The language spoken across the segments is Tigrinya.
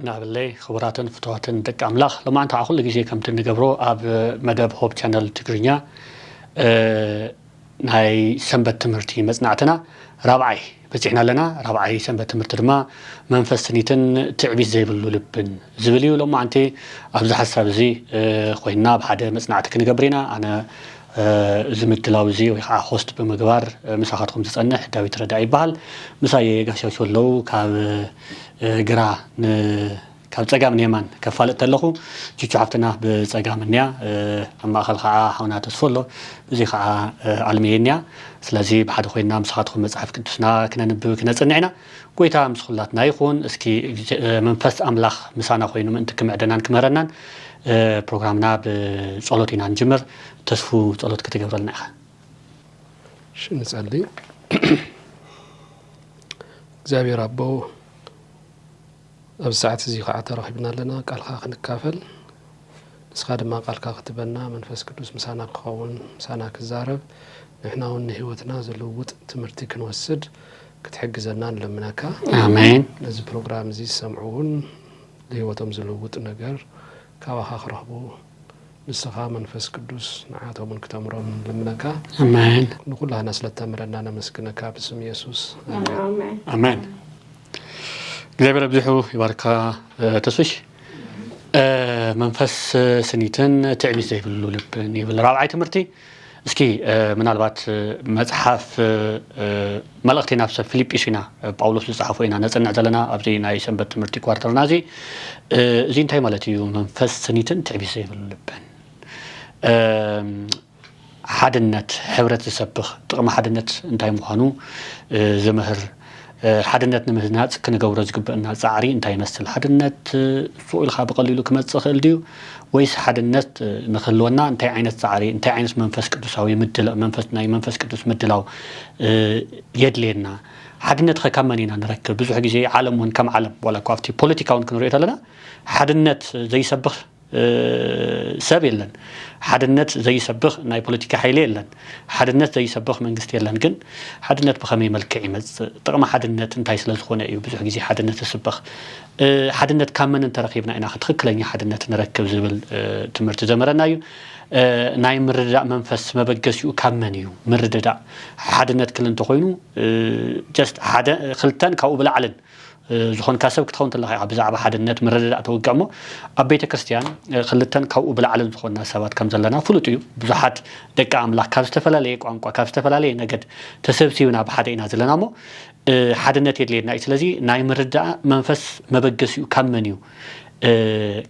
ናብለይ ክቡራትን ፍትዋትን ደቂ ኣምላኽ፣ ሎማዓንቲ ከዓ ኩሉ ግዜ ከምቲ እንገብሮ ኣብ መደብ ሆፕ ቻነል ትግርኛ፣ እ፣ ናይ ሰንበት ትምህርቲ መጽናዕትና ራብዓይ በጺሕና ኣለና። ራብዓይ ሰንበት ትምህርቲ ድማ መንፈስ ስኒትን ትዕቢት ዘይብሉ ልብን ዝብል እዩ። ሎማዓንቲ ኣብዚ ሓሳብ እዚ፣ እ፣ ኮይንና ብሓደ መጽናዕቲ ክንገብር ኢና። ኣነ፣ እ፣ እዚ ምድላው እዚ ወይ ከዓ ሆስት ብምግባር፣ እ፣ ምሳኻትኩም ዝጸንሕ ዳዊት ረዳኢ ይበሃል። ምሳየ ጋሻ ሾለው ካብ፣ እ፣ ግራ ን-፣ ካብ ጸጋም ንየማን ከፋልጥ ተለኹ፣ ቹቹ ሓፍትና ብጸጋም እኒያ፣ እ፣ ኣብ ማእኸል ከዓ ሓውና ተስፎ ኣሎ፣ እዚ ከዓ፣ እ፣ ኣልሜየ እኒያ። ስለዚ ብሓደ ኮይንና ምሳኻትኩም መጽሓፍ ቅዱስና ክነንብብ ክነጽንዕ ኢና። ጎይታ ምስ ኩላትና ይኹን። እስኪ፣ እ፣ መንፈስ ኣምላኽ ምሳና ኮይኑ ምእንቲ ክምዕደናን ክምህረናን፣ እ፣ ፕሮግራምና ብጸሎት ኢና ንጅምር። ተስፉ ጸሎት ክትገብረልና ኢኻ። እሺ፣ ንጸሊ። እግዚኣብሔር ኣቦ፣ ኣብዚ ሰዓት እዚ ከዓ ተረኺብና ኣለና ቃልካ ክንካፈል። ንስኻ ድማ ቃልካ ክትበና መንፈስ ቅዱስ ምሳና ክኸውን፣ ምሳና ክዛረብ፣ ንሕና እውን ንህይወትና ዝልውጥ ትምህርቲ ክንወስድ ክትሕግዘና ንለምነካ። ኣሜን። ነዚ ፕሮግራም እዚ ዝሰምዑ እውን ንህይወቶም ዝልውጥ ነገር ካባኻ ክረኽቡ ንስኻ መንፈስ ቅዱስ ንዓቶም እውን ክተምሮም ንልምነካ። ኣሜን። ንኩላህና ስለተምረና ነመስግነካ ብስም የሱስ። ኣሜን። ኣሜን። እግዚኣብሔር ኣብዚሑ ይባርካ፣ እ፣ ተስፍሽ። እ፣ መንፈስ ስኒትን ትዕቢት ዘይብሉ ልብን ይብል ራብዓይ ትምህርቲ። እስኪ፣ እ፣ ምናልባት፣ እ፣ መጽሓፍ፣ እ፣ መልእኽቲ ናብ ሰብ ፊልጲስ ኢና፣ እ፣ ጳውሎስ ዝጸሓፎ ኢና ነጽንዕ ዘለና ኣብዚ ናይ ሰንበት ትምህርቲ ኳርተርና እዚ። እ፣ እዚ እንታይ ማለት እዩ? መንፈስ ስኒትን ትዕቢት ዘይብሉ ልብን። እ፣ ሓድነት፣ ሕብረት ዝሰብኽ፣ ጥቕሚ ሓድነት እንታይ ምዃኑ፣ እ፣ ዝምህር፣ እ፣ ሓድነት ንምህናጽ ክንገብሮ ዝግበአና ጻዕሪ እንታይ ይመስል? ሓድነት፣ እ፣ ሱቕ ኢልካ ብቐሊሉ ክመጽእ ይኽእል ድዩ? ወይስ ሓድነት፣ እ፣ ንክህልወና እንታይ ዓይነት ጻዕሪ፣ እንታይ ዓይነት መንፈስ ቅዱሳዊ ምድላ-፣ መንፈስ፣ ናይ መንፈስ ቅዱስ ምድላው፣ እ፣ የድልየና? ሓድነት ኸ ካብ መን ኢና ንረክብ? ብዙሕ ግዜ ዓለም እውን ከም ዓለም፣ ዋላ እኳ ኣብቲ ፖለቲካ እውን ክንሪኦ ተለና፣ ሓድነት ዘይሰብኽ፣ እ፣ ሰብ የለን። ሓድነት ዘይሰብኽ ናይ ፖለቲካ ሓይሊ የለን። ሓድነት ዘይሰብኽ መንግስቲ የለን። ግን ሓድነት ብኸመይ መልክዕ ይመጽእ? ጥቕሚ ሓድነት እንታይ ስለ ዝኾነ እዩ ብዙሕ ግዜ ሓድነት ዝስበኽ? እ፣ ሓድነት ካብ መን እንተረኺብና ኢና ትኽክለኛ ሓድነት ንረክብ ዝብል፣ እ፣ ትምህርቲ ዘመረና እዩ። እ፣ ናይ ምርድዳእ መንፈስ መበገሲኡ ካብ መን እዩ? ምርድዳእ ሓድነት ክል እንተኾይኑ፣ እ፣ ጀስት ሓደ፣ ክልተን ካብኡ ብላዕልን እ፣ ዝኾንካ ሰብ ክትኸውን ተለኻ ኢኻ ብዛዕባ ሓድነት ምርድዳእ ተውግዕ እሞ፣ ኣብ ቤተ ክርስቲያን፣ እ፣ ክልተን ካብኡ ብላዕልን ዝኾንና ሰባት ከም ዘለና ፍሉጥ እዩ። ብዙሓት ደቂ ኣምላኽ ካብ ዝተፈላለየ ቋንቋ፣ ካብ ዝተፈላለየ ነገድ ተሰብሲብና ብሓደ ኢና ዘለና እሞ፣ እ፣ ሓድነት የድልየና እዩ። ስለዚ ናይ ምርዳእ መንፈስ መበገሲኡ ካብ መን እዩ? እ፣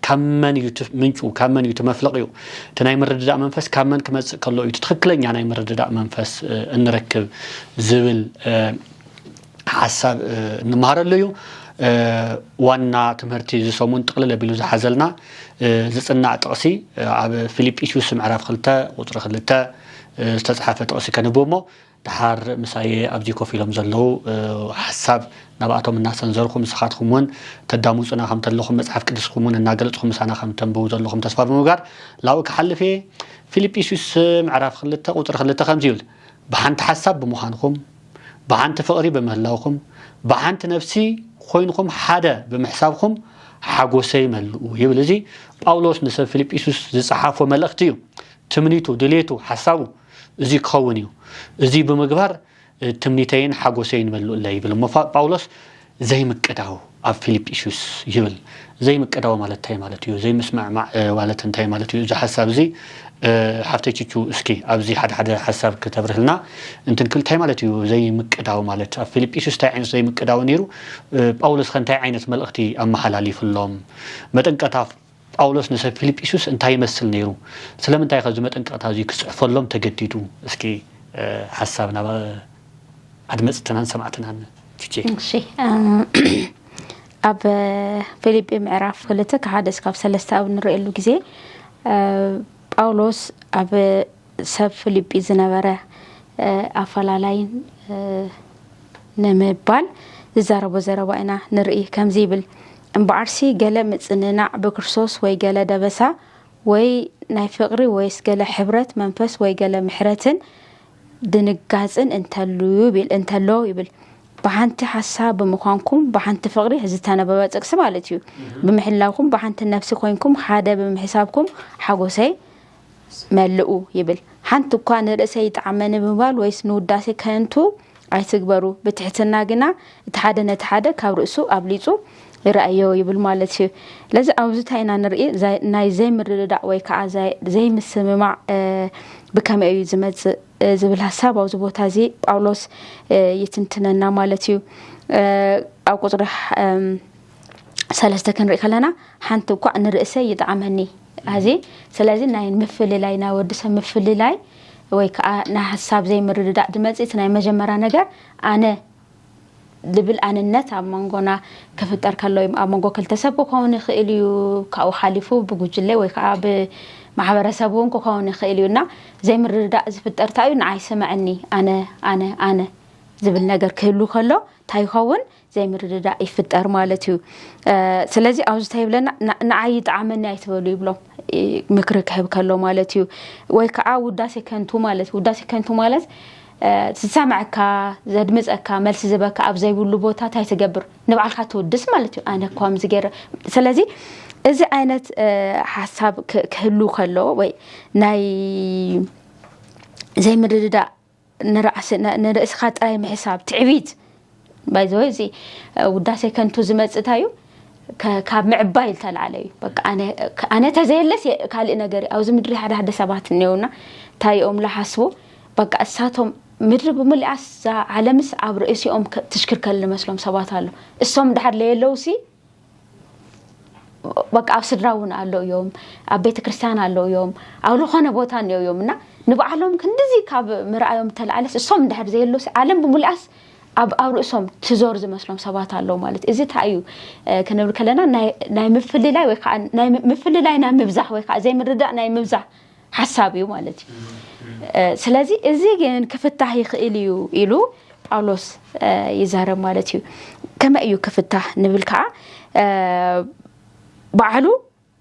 ካብ መን እዩ እቲ ምንጩ? ካብ መን እዩ እቲ መፍለቂኡ? እቲ ናይ ምርድዳእ መንፈስ ካብ መን ክመጽእ ከሎ እዩ እቲ ትኽክለኛ ናይ ምርድዳእ መንፈስ፣ እ፣ እንረክብ ዝብል፣ እ፣ ሓሳብ፣ እ፣ እንመሃረሉ እዩ። እ፣ ዋና ትምህርቲ እዚ ሰሙን ጥቕልል ኣቢሉ ዝሓዘልና፣ እ፣ ዝጽናዕ ጥቕሲ፣ እ፣ ኣብ ፊልጵስዩስ ምዕራፍ ክልተ ቁጽሪ ክልተ፣ እ፣ ዝተጻሓፈ ጥቕሲ ከንብብ እሞ፣ ደሓር ምሳየ ኣብዚ ኮፍ ኢሎም ዘለዉ፣ እ፣ ሓሳብ ናብኣቶም እናሰንዘርኩም፣ ንስኻትኩም እውን ተዳምጹና ከም ተለኹም፣ መጽሓፍ ቅዱስኩም እውን እናገለጽኩም ምሳና ከም ተንብቡ ዘለኹም ተስፋ ብምግባር፣ ላብኡ ክሓልፍ እየ። ፊልጵስዩስ ምዕራፍ ክልተ ቁጽሪ ክልተ ከምዚ ይብል፣ ብሓንቲ ሓሳብ ብምዃንኩም፣ ብሓንቲ ፍቕሪ ብምህላውኩም፣ ብሓንቲ ነፍሲ ኮይንኩም ሓደ ብምሕሳብኩም ሓጎሰይ መልኡ ይብል። እዚ ጳውሎስ ንሰብ ፊልጵስዩስ ዝጸሓፎ መልእኽቲ እዩ። ትምኒቱ፣ ድሌቱ፣ ሓሳቡ እዚ ክኸውን እዩ። እዚ ብምግባር፣ እ፣ ትምኒተይን ሓጎሰይን መልኡለይ ይብል። እሞ ፋ-፣ ጳውሎስ ዘይምቅዳው ኣብ ፊልጵስዩስ ይብል። ዘይምቅዳው ማለት እንታይ ማለት እዩ? ዘይምስምዕማዕ፣ እ፣ ማለት እንታይ ማለት እዩ? እዚ ሓሳብ እዚ፣ እ፣ ሓፍተይ ቹቹ፣ እስኪ ኣብዚ ሓደ ሓደ ሓሳብ ክተብርህልና እንትንክል፣ እንታይ ማለት እዩ ዘይምቅዳው ማለት? ኣብ ፊልጵስዩስ እንታይ ዓይነት ዘይምቅዳው ነይሩ? እ፣ ጳውሎስ ከ እንታይ ዓይነት መልእኽቲ ኣመሓላሊፍሎም? መጠንቀታ ጳውሎስ ንሰብ ፊልጵስዩስ እንታይ ይመስል ነይሩ? ስለምንታይ ከ እዚ መጠንቀቕታ እዚ ክጽሕፈሎም ተገዲዱ? እስኪ፣ እ፣ ሓሳብ ናብ ኣድመጽትናን ሰማዕትናን ቹቼ። እሺ፣ እ፣ ኣብ ፊልጲ ምዕራፍ ክልተ ካብ ሓደ እስካብ ሰለስተ ኣብ ንርእየሉ ግዜ፣ እ፣ ጳውሎስ ኣብ ሰብ ፊልጲ ዝነበረ፣ እ፣ ኣፈላላይን፣ እ፣ ንምባል ዝዛረቦ ዘረባ ኢና ንርኢ። ከምዚ ይብል፣ እምበኣርሲ ገለ ምጽንናዕ ብክርስቶስ ወይ ገለ ደበሳ ወይ ናይ ፍቕሪ ወይስ ገለ ሕብረት መንፈስ ወይ ገለ ምሕረትን ድንጋጽን እንተሉ ይብል፣ እንተሎ ይብል። ብሓንቲ ሓሳብ ብምዃንኩም ብሓንቲ ፍቕሪ ዝተነበበ ጥቅሲ ማለት እዩ። ብምሕላውኩም ብሓንቲ ነፍሲ ኮይንኩም ሓደ ብምሕሳብኩም ሓጎሰይ መልኡ ይብል። ሓንቲ እኳ ንርእሰይ ይጥዓመኒ ብምባል ወይስ ንውዳሴ ከንቱ ኣይትግበሩ፣ ብትሕትና ግና እቲ ሓደ ነቲ ሓደ ካብ ርእሱ ኣብሊጹ ይረኣዮ ይብል ማለት እዩ። ስለዚ ኣብዚ እንታይ ኢና ንርኢ? ናይ ዘይምርድዳእ ወይ ከዓ ዘይምስምማዕ ብከመይ እዩ ዝመፅእ ዝብል ሓሳብ ኣብዚ ቦታ እዚ ጳውሎስ ይትንትነና ማለት እዩ። ኣብ ቁፅሪ ሰለስተ ክንርኢ ከለና ሓንቲ እኳ ንርእሰይ ይጥዓመኒ ኣዚ ስለዚ ናይ ምፍልላይ ናይ ወዲ ሰብ ምፍልላይ ወይ ከዓ ናይ ሓሳብ ዘይምርድዳእ ድመፅእ እቲ ናይ መጀመርያ ነገር ኣነ ዝብል ኣንነት ኣብ መንጎና ክፍጠር ከሎ እዩ። ኣብ መንጎ ክልተ ሰብ ክኸውን ይኽእል እዩ፣ ካብኡ ሓሊፉ ብጉጅለ ወይ ከዓ ብማሕበረሰብ እውን ክኸውን ይኽእል እዩ እና ዘይምርድዳእ ዝፍጠር እንታይ እዩ? ንዓይ ስምዐኒ፣ ኣነ ኣነ ኣነ ዝብል ነገር ክህሉ ከሎ እንታይ ይኸውን? ዘይምርድዳእ ይፍጠር ማለት እዩ። ስለዚ ኣብዚ እንታይ ይብለና? ንዓይ ይጥዓመኒ ኣይትበሉ ይብሎም፣ ምክሪ ክህብ ከሎ ማለት እዩ። ወይ ከዓ ውዳሴ ከንቱ ማለት ውዳሴ ከንቱ ማለት ዝሰምዐካ ዘድምፀካ መልሲ ዝበካ ኣብ ዘይብሉ ቦታ እንታይ ትገብር? ንባዕልካ ትውድስ ማለት እዩ። ኣነ እኳ ከምዚ ገይረ። ስለዚ እዚ ዓይነት ሓሳብ ክህሉ ከሎ ወይ ናይ ዘይምርድዳእ ንርእስኻ ጥራይ ምሕሳብ ትዕቢት ባይዘወይ እዚ ውዳሴ ከንቱ ዝመፅእ እንታይ እዩ? ካብ ምዕባይ ዝተላዕለ እዩ። ኣነ ተዘየለስ ካልእ ነገር እዩ። ኣብዚ ምድሪ ሓደ ሓደ ሰባት እኒኦና እንታይ እዮም ለሓስቡ? በቃ እሳቶም ምድሪ ብምልኣስ እዛ ዓለምስ ኣብ ርእሲኦም ትሽክርከል ዝመስሎም ሰባት ኣሎ። እሶም ድሓር ለየለውሲ በቃ ኣብ ስድራ እውን ኣለዉ እዮም፣ ኣብ ቤተ ክርስቲያን ኣለዉ እዮም፣ ኣብ ዝኾነ ቦታ እኒኦ እዮም እና ንባዕሎም ክንድዚ ካብ ምርኣዮም ተላዕለስ እሶም እንድሕር ዘየለውሲ ዓለም ብምልኣስ ኣብ ኣብ ርእሶም ትዞር ዝመስሎም ሰባት ኣለዉ ማለት እዩ። እዚ እንታይ እዩ ክንብል ከለና ናይ ምፍልላይ ወይ ከዓ ምፍልላይ ናይ ምብዛሕ ወይ ከዓ ዘይምርዳእ ናይ ምብዛሕ ሓሳብ እዩ ማለት እዩ። ስለዚ እዚ ግን ክፍታህ ይኽእል እዩ ኢሉ ጳውሎስ ይዛረብ ማለት እዩ። ከመይ እዩ ክፍታህ ንብል ከዓ ባዕሉ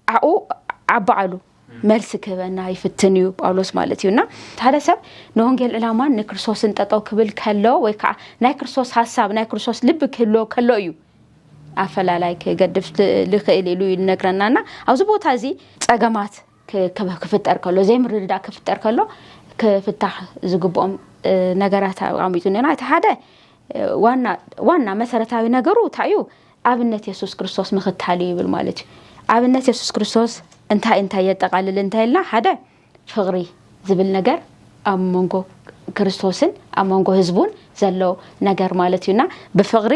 ዓኡ ኣብ ባዕሉ መልሲ ክህበና ይፍትን እዩ ጳውሎስ ማለት እዩ። እና ሓደ ሰብ ንወንጌል ዕላማን ንክርስቶስን ጠጠው ክብል ከሎ ወይ ከዓ ናይ ክርስቶስ ሓሳብ ናይ ክርስቶስ ልቢ ክህልዎ ከሎ እዩ ኣፈላላይ ክገድፍ ልኽእል ኢሉ ይነግረና። እና ኣብዚ ቦታ እዚ ፀገማት ክፍጠር ከሎ ዘይምርድዳእ ክፍጠር ከሎ ክፍታሕ ዝግብኦም ነገራት ኣቐሚጡ ነና። እቲ ሓደ ዋና ዋና መሰረታዊ ነገሩ እንታይ እዩ? ኣብነት የሱስ ክርስቶስ ምኽታል እዩ ይብል ማለት እዩ። ኣብነት የሱስ ክርስቶስ እንታይ እንታይ የጠቓልል እንታይ ኢልና ሓደ ፍቕሪ ዝብል ነገር ኣብ መንጎ ክርስቶስን ኣብ መንጎ ህዝቡን ዘሎ ነገር ማለት እዩ እና ብፍቕሪ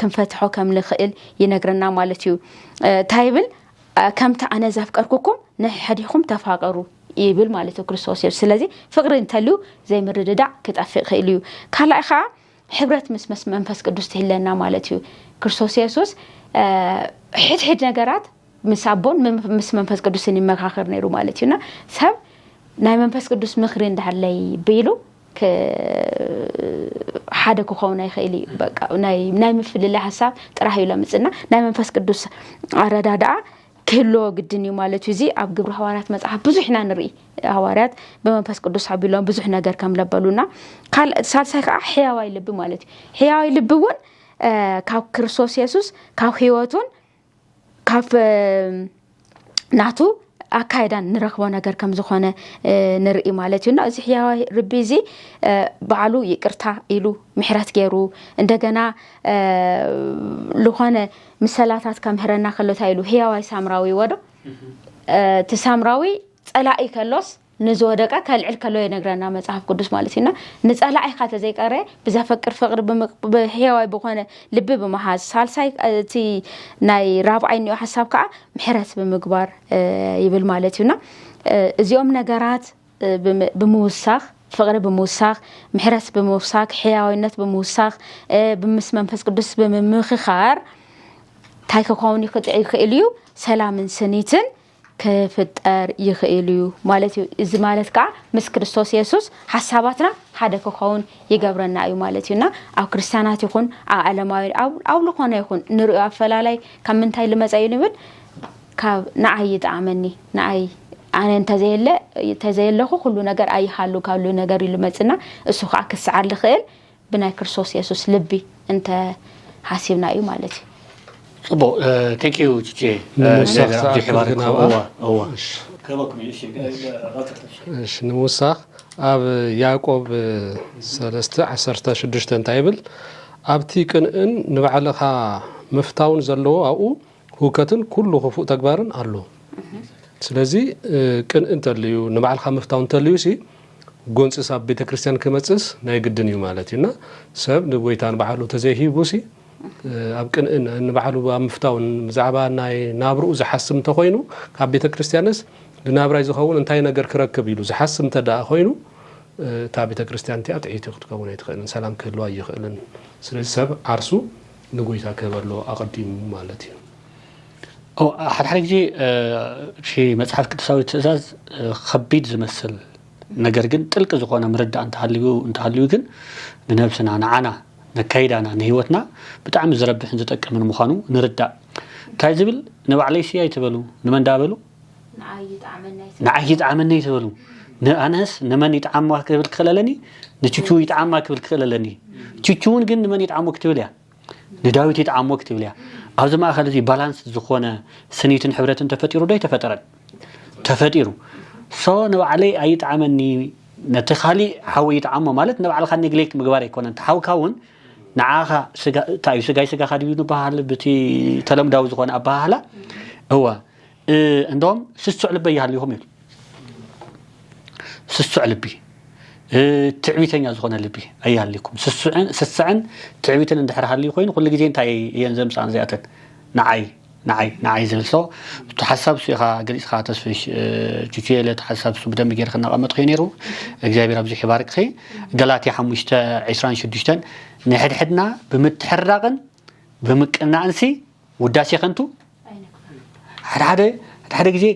ክንፈትሖ ከም ንኽእል ይነግረና ማለት እዩ። እንታይ ይብል? ከምቲ ኣነ ዘፍቀርኩኩም ንሕድሕድኩም ተፋቀሩ ይብል ማለት እዩ ክርስቶስ የሱስ። ስለዚ ፍቕሪ እንተልዩ ዘይምርድዳእ ክጠፍእ ይኽእል እዩ። ካልኣይ ከዓ ሕብረት ምስ መስ መንፈስ ቅዱስ ትህለና ማለት እዩ። ክርስቶስ የሱስ ሕድሕድ ነገራት ምስ ኣቦን ምስ መንፈስ ቅዱስን ይመካኸር ነይሩ ማለት እዩ እና ሰብ ናይ መንፈስ ቅዱስ ምኽሪ እንዳሃለይ ብኢሉ ሓደ ክኸውን ኣይኽእል እዩ። ናይ ምፍልላይ ሓሳብ ጥራሕ እዩ ለምፅና ናይ መንፈስ ቅዱስ ኣረዳድኣ ክህልዎ ግድን እዩ ማለት እዩ። እዚ ኣብ ግብሪ ሃዋርያት መፅሓፍ ብዙሕ ኢና ንርኢ። ሃዋርያት ብመንፈስ ቅዱስ ኣቢሎም ብዙሕ ነገር ከም ለበሉና። ሳልሳይ ከዓ ሕያዋይ ልቢ ማለት እዩ። ሕያዋይ ልቢ እውን ካብ ክርስቶስ የሱስ ካብ ህይወቱን ካብ ናቱ ኣካይዳን ንረክቦ ነገር ከም ዝኾነ ንርኢ ማለት እዩ። እና እዚ ሕያዋይ ልቢ እዚ ባዕሉ ይቅርታ ኢሉ ምሕረት ገይሩ እንደገና ዝኾነ ምሰላታት ከምህረና ከሎ እንታይ ኢሉ ሕያዋይ ሳምራዊ ወዶ እቲ ሳምራዊ ፀላኢ ከሎስ ንዝወደቀ ከልዕል ከሎ የነግረና መፅሓፍ ቅዱስ ማለት እዩና ንፀላኢካ ተዘይቀረ ብዘፈቅር ፍቅሪ ብሕያዋይ ብኮነ ልቢ ብምሓዝ ሳልሳይ እቲ ናይ ራብዓይ እኒኦ ሓሳብ ከዓ ምሕረት ብምግባር ይብል ማለት እዩና እዚኦም ነገራት ብምውሳኽ ፍቅሪ ብምውሳኽ ምሕረት ብምውሳኽ ሕያዋይነት ብምውሳኽ ብምስ መንፈስ ቅዱስ ብምምኽኻር እንታይ ክኸውን ይኽእል እዩ ሰላምን ስኒትን ክፍጠር ይኽእል እዩ ማለት እዩ። እዚ ማለት ከዓ ምስ ክርስቶስ የሱስ ሓሳባትና ሓደ ክኸውን ይገብረና እዩ ማለት እዩ እና ኣብ ክርስቲያናት ይኹን ኣብ ዓለማዊ ኣብ ዝኾነ ይኹን ንሪኦ ኣፈላላይ ካብ ምንታይ ልመፀ እዩ ንብል ካብ ንዓይ ይጠዓመኒ ንዓይ ኣነ እንተዘየለ እንተዘየለኹ ኩሉ ነገር ኣይሃሉ ካብ ነገር እዩ ልመፅና እሱ ከዓ ክሰዓር ልኽእል ብናይ ክርስቶስ የሱስ ልቢ እንተ ሓሲብና እዩ ማለት እዩ። ፅቡቅ። Thank you ችቼ። ንምውሳኽ እግዚኣብሔር ሰዓት ኣብዚሑ ይባርክ። ክልግና እዋ እዋ። እዋ እሺ። ክህበኩም እዩ። እሺ፣ ቀጥታ። እሺ ንምውሳኽ ኣብ ያዕቆብ ሰለስተ ዓሰርተ ሽዱሽተ እንታይ ይብል? ኣብቲ ቅንእን ንባዕልኻ ምፍታውን ዘለዎ ኣብኡ ህውከትን ኩሉ ክፉእ ተግባርን ኣሎ። ስለዚ ቅንእ እንተልዩ ንባዕልካ ምፍታው እንተልዩ ሲ ጎንፅስ ኣብ ቤተክርስትያን ክመፅስ ናይ ግድን እዩ ማለት እዩ። እና ሰብ ንጎይታ ንባዕሉ ተዘይሂቡ ሲ ኣብ ቅንእ ንባዕሉ ኣብ ምፍታው ብዛዕባ ናይ ናብርኡ ዝሓስብ እንተኮይኑ ካብ ቤተክርስትያንስ ንናብራይ ዝኸውን እንታይ ነገር ክረክብ ኢሉ ዝሓስብ እንተ ደኣ ኮይኑ እታ ቤተክርስትያን እቲኣ ጥዕይቲ ክትከውን ኣይትኽእልን፣ ሰላም ክህልዋ ኣይኽእልን። ስለዚ ሰብ ዓርሱ ንጎይታ ክህበሎ ኣቐዲሙ ማለት እዩ። ሓደ ሓደ ግዜ እቲ መፅሓፍ ቅዱሳዊ ትእዛዝ ከቢድ ዝመስል ነገር ግን ጥልቂ ዝኾነ ምርዳእ እንተሃልዩ እንተሃልዩ ግን ንነብስና ንዓና ነካይዳና ንህይወትና ብጣዕሚ ዝረብሕን ዝጠቅምን ምዃኑ ንርዳእ። እንታይ ዝብል ንባዕለይ ሲ ኣይትበሉ ንመን ዳ በሉ ንዓይ ይጥዓመኒ ኣይትበሉ። ንኣነስ ንመን ይጥዓማ ክብል ክኽእል ኣለኒ? ንችቹ ይጥዓማ ክብል ክኽእል ኣለኒ። ችቹ እውን ግን ንመን ይጥዓሞ ክትብል እያ? ንዳዊት ይጥዓሞ ክትብል እያ። ኣብዚ ማእኸል እዚ ባላንስ ዝኾነ ስኒትን ሕብረትን ተፈጢሩ ዶ ኣይተፈጠረን? ተፈጢሩ። ሶ ንባዕለይ ኣይጥዓመኒ ነቲ ካሊእ ሓወይ ይጥዓሞ ማለት ንባዕልካ ኔግሌክት ምግባር ኣይኮነን። እቲ ሓውካ እውን ንዓኻ እንታይ እዩ ስጋይ ስጋኻ ድዩ ንበሃል ብቲ ተለምዳዊ ዝኾነ ኣበሃህላ እወ እንደውም ስሱዕ ልበይ ይሃልይኹም ይብል። ስሱዕ ልቢ ትዕቢተኛ ዝኾነ ልቢ ኣይሃልይኩም። ስስዕን ትዕቢትን እንድሕር ሃልዩ ኮይኑ ኩሉ ግዜ እንታይ እየን ዘምፅኣን እዚኣተን ንዓይ ንዓይ ንዓይ ዝብል so እቲ ሓሳብ እሱ ኢኻ ገሊፅኻ ተስፍሽ ችቹ የለ እቲ ሓሳብ እሱ ብደንቢ ገይርክ እናቐመጥክ እዩ ነይሩ። እግዚኣብሔር ኣብዚ ይባርክኺ። ገላትያ ሓሙሽተ ዕስራን ሽዱሽተን ንሕድሕድና ብምትሕርራቕን ብምቅናእንሲ ውዳሴ ከንቱ ሓደ ሓደ ሓደ ሓደ ግዜ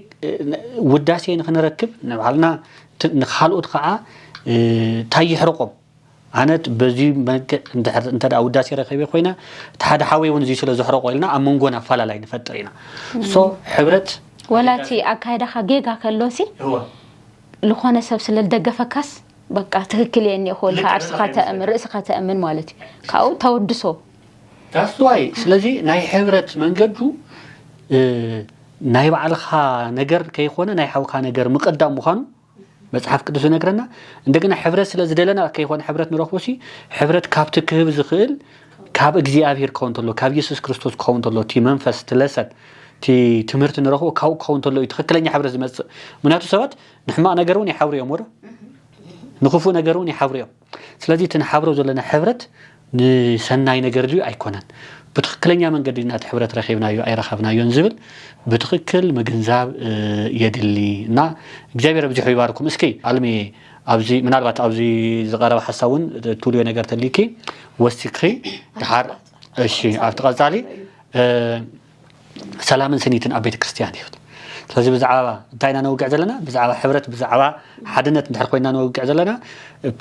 ውዳሴ ንክንረክብ ንባዕልና ንካልኦት ከዓ እንታይ ይሕርቆም ኣነ በዚ መልክዕ እንተ ውዳሴ ረኪበ ኮይነ እቲ ሓደ ሓወይ እውን እዚ ስለ ዝሕረቆ ኢልና ኣብ መንጎና ኣፋላላይ ንፈጥር ኢና so ሕብረት ወላ እቲ ኣካይዳኻ ጌጋ ከሎ ሲ ዝኾነ ሰብ ስለ ዝደገፈካስ በቃ ትክክል እየ እኒኦ ክበልካ ዓርስኻ ተእምን ርእስኻ ተእምን ማለት እዩ ካብኡ ተወድሶ that's why ስለዚ ናይ ሕብረት መንገዱ ናይ ባዕልኻ ነገር ከይኮነ ናይ ሓውካ ነገር ምቅዳም ምዃኑ መፅሓፍ ቅዱስ ይነግረና። እንደገና ሕብረት ስለ ዝደለና ከይኮነ ሕብረት ንረኽቦ ሲ ሕብረት ካብቲ ክህብ ዝኽእል ካብ እግዚኣብሔር ክኸውን ተሎ ካብ የሱስ ክርስቶስ ክኸውን ተሎ እቲ መንፈስ እቲ ለሰን እቲ ትምህርቲ ንረኽቦ ካብኡ ክኸውን ተሎ እዩ ትኽክለኛ ሕብረት ዝመፅእ። ምክንያቱ ሰባት ንሕማቕ ነገር እውን ይሓብሩ እዮም ወዶ ንክፉእ ነገር እውን ይሓብሩ እዮም። ስለዚ እቲ ንሓብሮ ዘለና ሕብረት ንሰናይ ነገር ድዩ ኣይኮነን? ብትኽክለኛ መንገዲ ኢና እቲ ሕብረት ረኺብናዮ ኣይረኸብናዮን ዝብል ብትኽክል ምግንዛብ የድሊ እና እግዚኣብሔር ኣብዚሑ ይባርኩም። እስኪ ኣልሚ ኣብዚ ምናልባት ኣብዚ ዝቀረበ ሓሳብ እውን ትብልዮ ነገር ተሊኪ ወሲክኺ ድሓር እሺ ኣብቲ ቀፃሊ ሰላምን ስኒትን ኣብ ቤተክርስትያን እዩ። ስለዚ ብዛዕባ እንታይ ኢና ነውግዕ ዘለና? ብዛዕባ ሕብረት ብዛዕባ ሓድነት እንድሕር ኮይና ነውግዕ ዘለና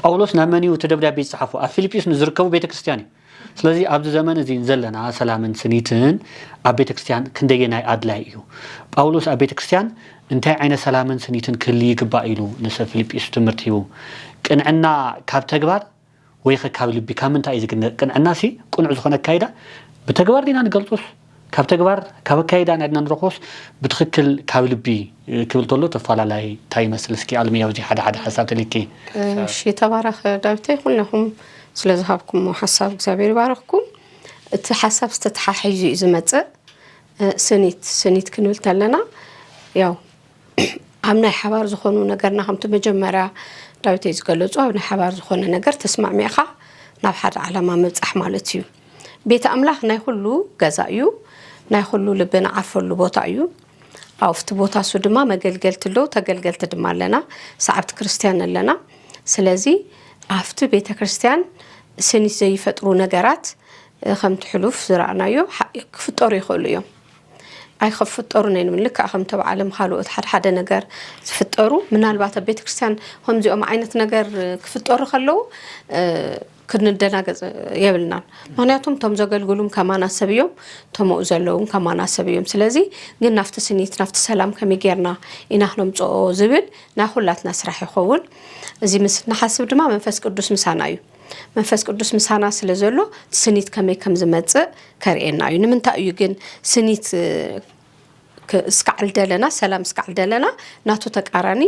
ጳውሎስ ናብ መን እዩ እቲ ደብዳቤ ዝፅሓፎ? ኣብ ፊልጵስ ንዝርከቡ ቤተክርስትያን እዩ። ስለዚ ኣብዚ ዘመን እዚ ዘለና ሰላምን ስኒትን ኣብ ቤተክርስትያን ክንደየናይ ኣድላይ እዩ? ጳውሎስ ኣብ ቤተክርስትያን እንታይ ዓይነት ሰላምን ስኒትን ክህሊ ይግባእ ኢሉ ንሰብ ፊልጵስ ትምህርቲ ሂቡ? ቅንዕና ካብ ተግባር ወይ ኸ ካብ ልቢ ካብ ምንታይ እዩ ዝግነ? ቅንዕና ሲ ቅኑዕ ዝኾነ ኣካይዳ ብተግባር ዲና ንገልጾስ ካብ ተግባር ካብ ኣካይዳ ናድና ንረኽቦስ ብትኽክል ካብ ልቢ ክብል ተሎ ተፋላላይ እንታይ ይመስል? እስኪ ኣልሚ ኣብዚ ሓደ ሓደ ሓሳብ ተሊኪ። እሺ ተባረኽ ዳዊተይ ኩልኹም ስለ ዝሃብኩሞ ሓሳብ እግዚኣብሔር ይባረኽኩም። እቲ ሓሳብ ዝተተሓሒዙ እዩ ዝመጽእ። ስኒት ስኒት ክንብል ተለና ያው ኣብ ናይ ሓባር ዝኾኑ ነገርና ከምቲ መጀመርያ ዳዊተይ ዝገለፁ ኣብ ናይ ሓባር ዝኾነ ነገር ተስማዕሚዕኻ ናብ ሓደ ዓላማ ምብፃሕ ማለት እዩ። ቤተ ኣምላኽ ናይ ኩሉ ገዛ እዩ። ናይ ኩሉ ልቢ ንዓርፈሉ ቦታ እዩ። ኣብቲ ቦታ እሱ ድማ መገልገልቲ ኣለዉ፣ ተገልገልቲ ድማ ኣለና፣ ሰዓብቲ ክርስትያን ኣለና። ስለዚ ኣብቲ ቤተ ክርስትያን ስኒት ዘይፈጥሩ ነገራት ከምቲ ሕሉፍ ዝረኣናዮ ክፍጠሩ ይኽእሉ እዮም። ኣይክፍጠሩን ኣይንብል ልክዕ ከምቲ ኣብ ዓለም ካልኦት ሓደ ሓደ ነገር ዝፍጠሩ ምናልባት ኣብ ቤተክርስትያን ከምዚኦም ዓይነት ነገር ክፍጠሩ ከለዉ ክንደናገፅ የብልናን። ምክንያቱም እቶም ዘገልግሉም ከማና ሰብ እዮም፣ እቶም ኣብኡ ዘለዉ እውን ከማና ሰብ እዮም። ስለዚ ግን ናብቲ ስኒት ናብቲ ሰላም ከመይ ጌርና ኢና ክነምፅኦ ዝብል ናይ ኩላትና ስራሕ ይኸውን። እዚ ምስ ንሓስብ ድማ መንፈስ ቅዱስ ምሳና እዩ። መንፈስ ቅዱስ ምሳና ስለ ዘሎ ስኒት ከመይ ከም ዝመጽእ ከርእየና እዩ። ንምንታይ እዩ ግን ስኒት እስካዕል ደለና፣ ሰላም እስካዕል ደለና፣ ናቱ ተቃራኒ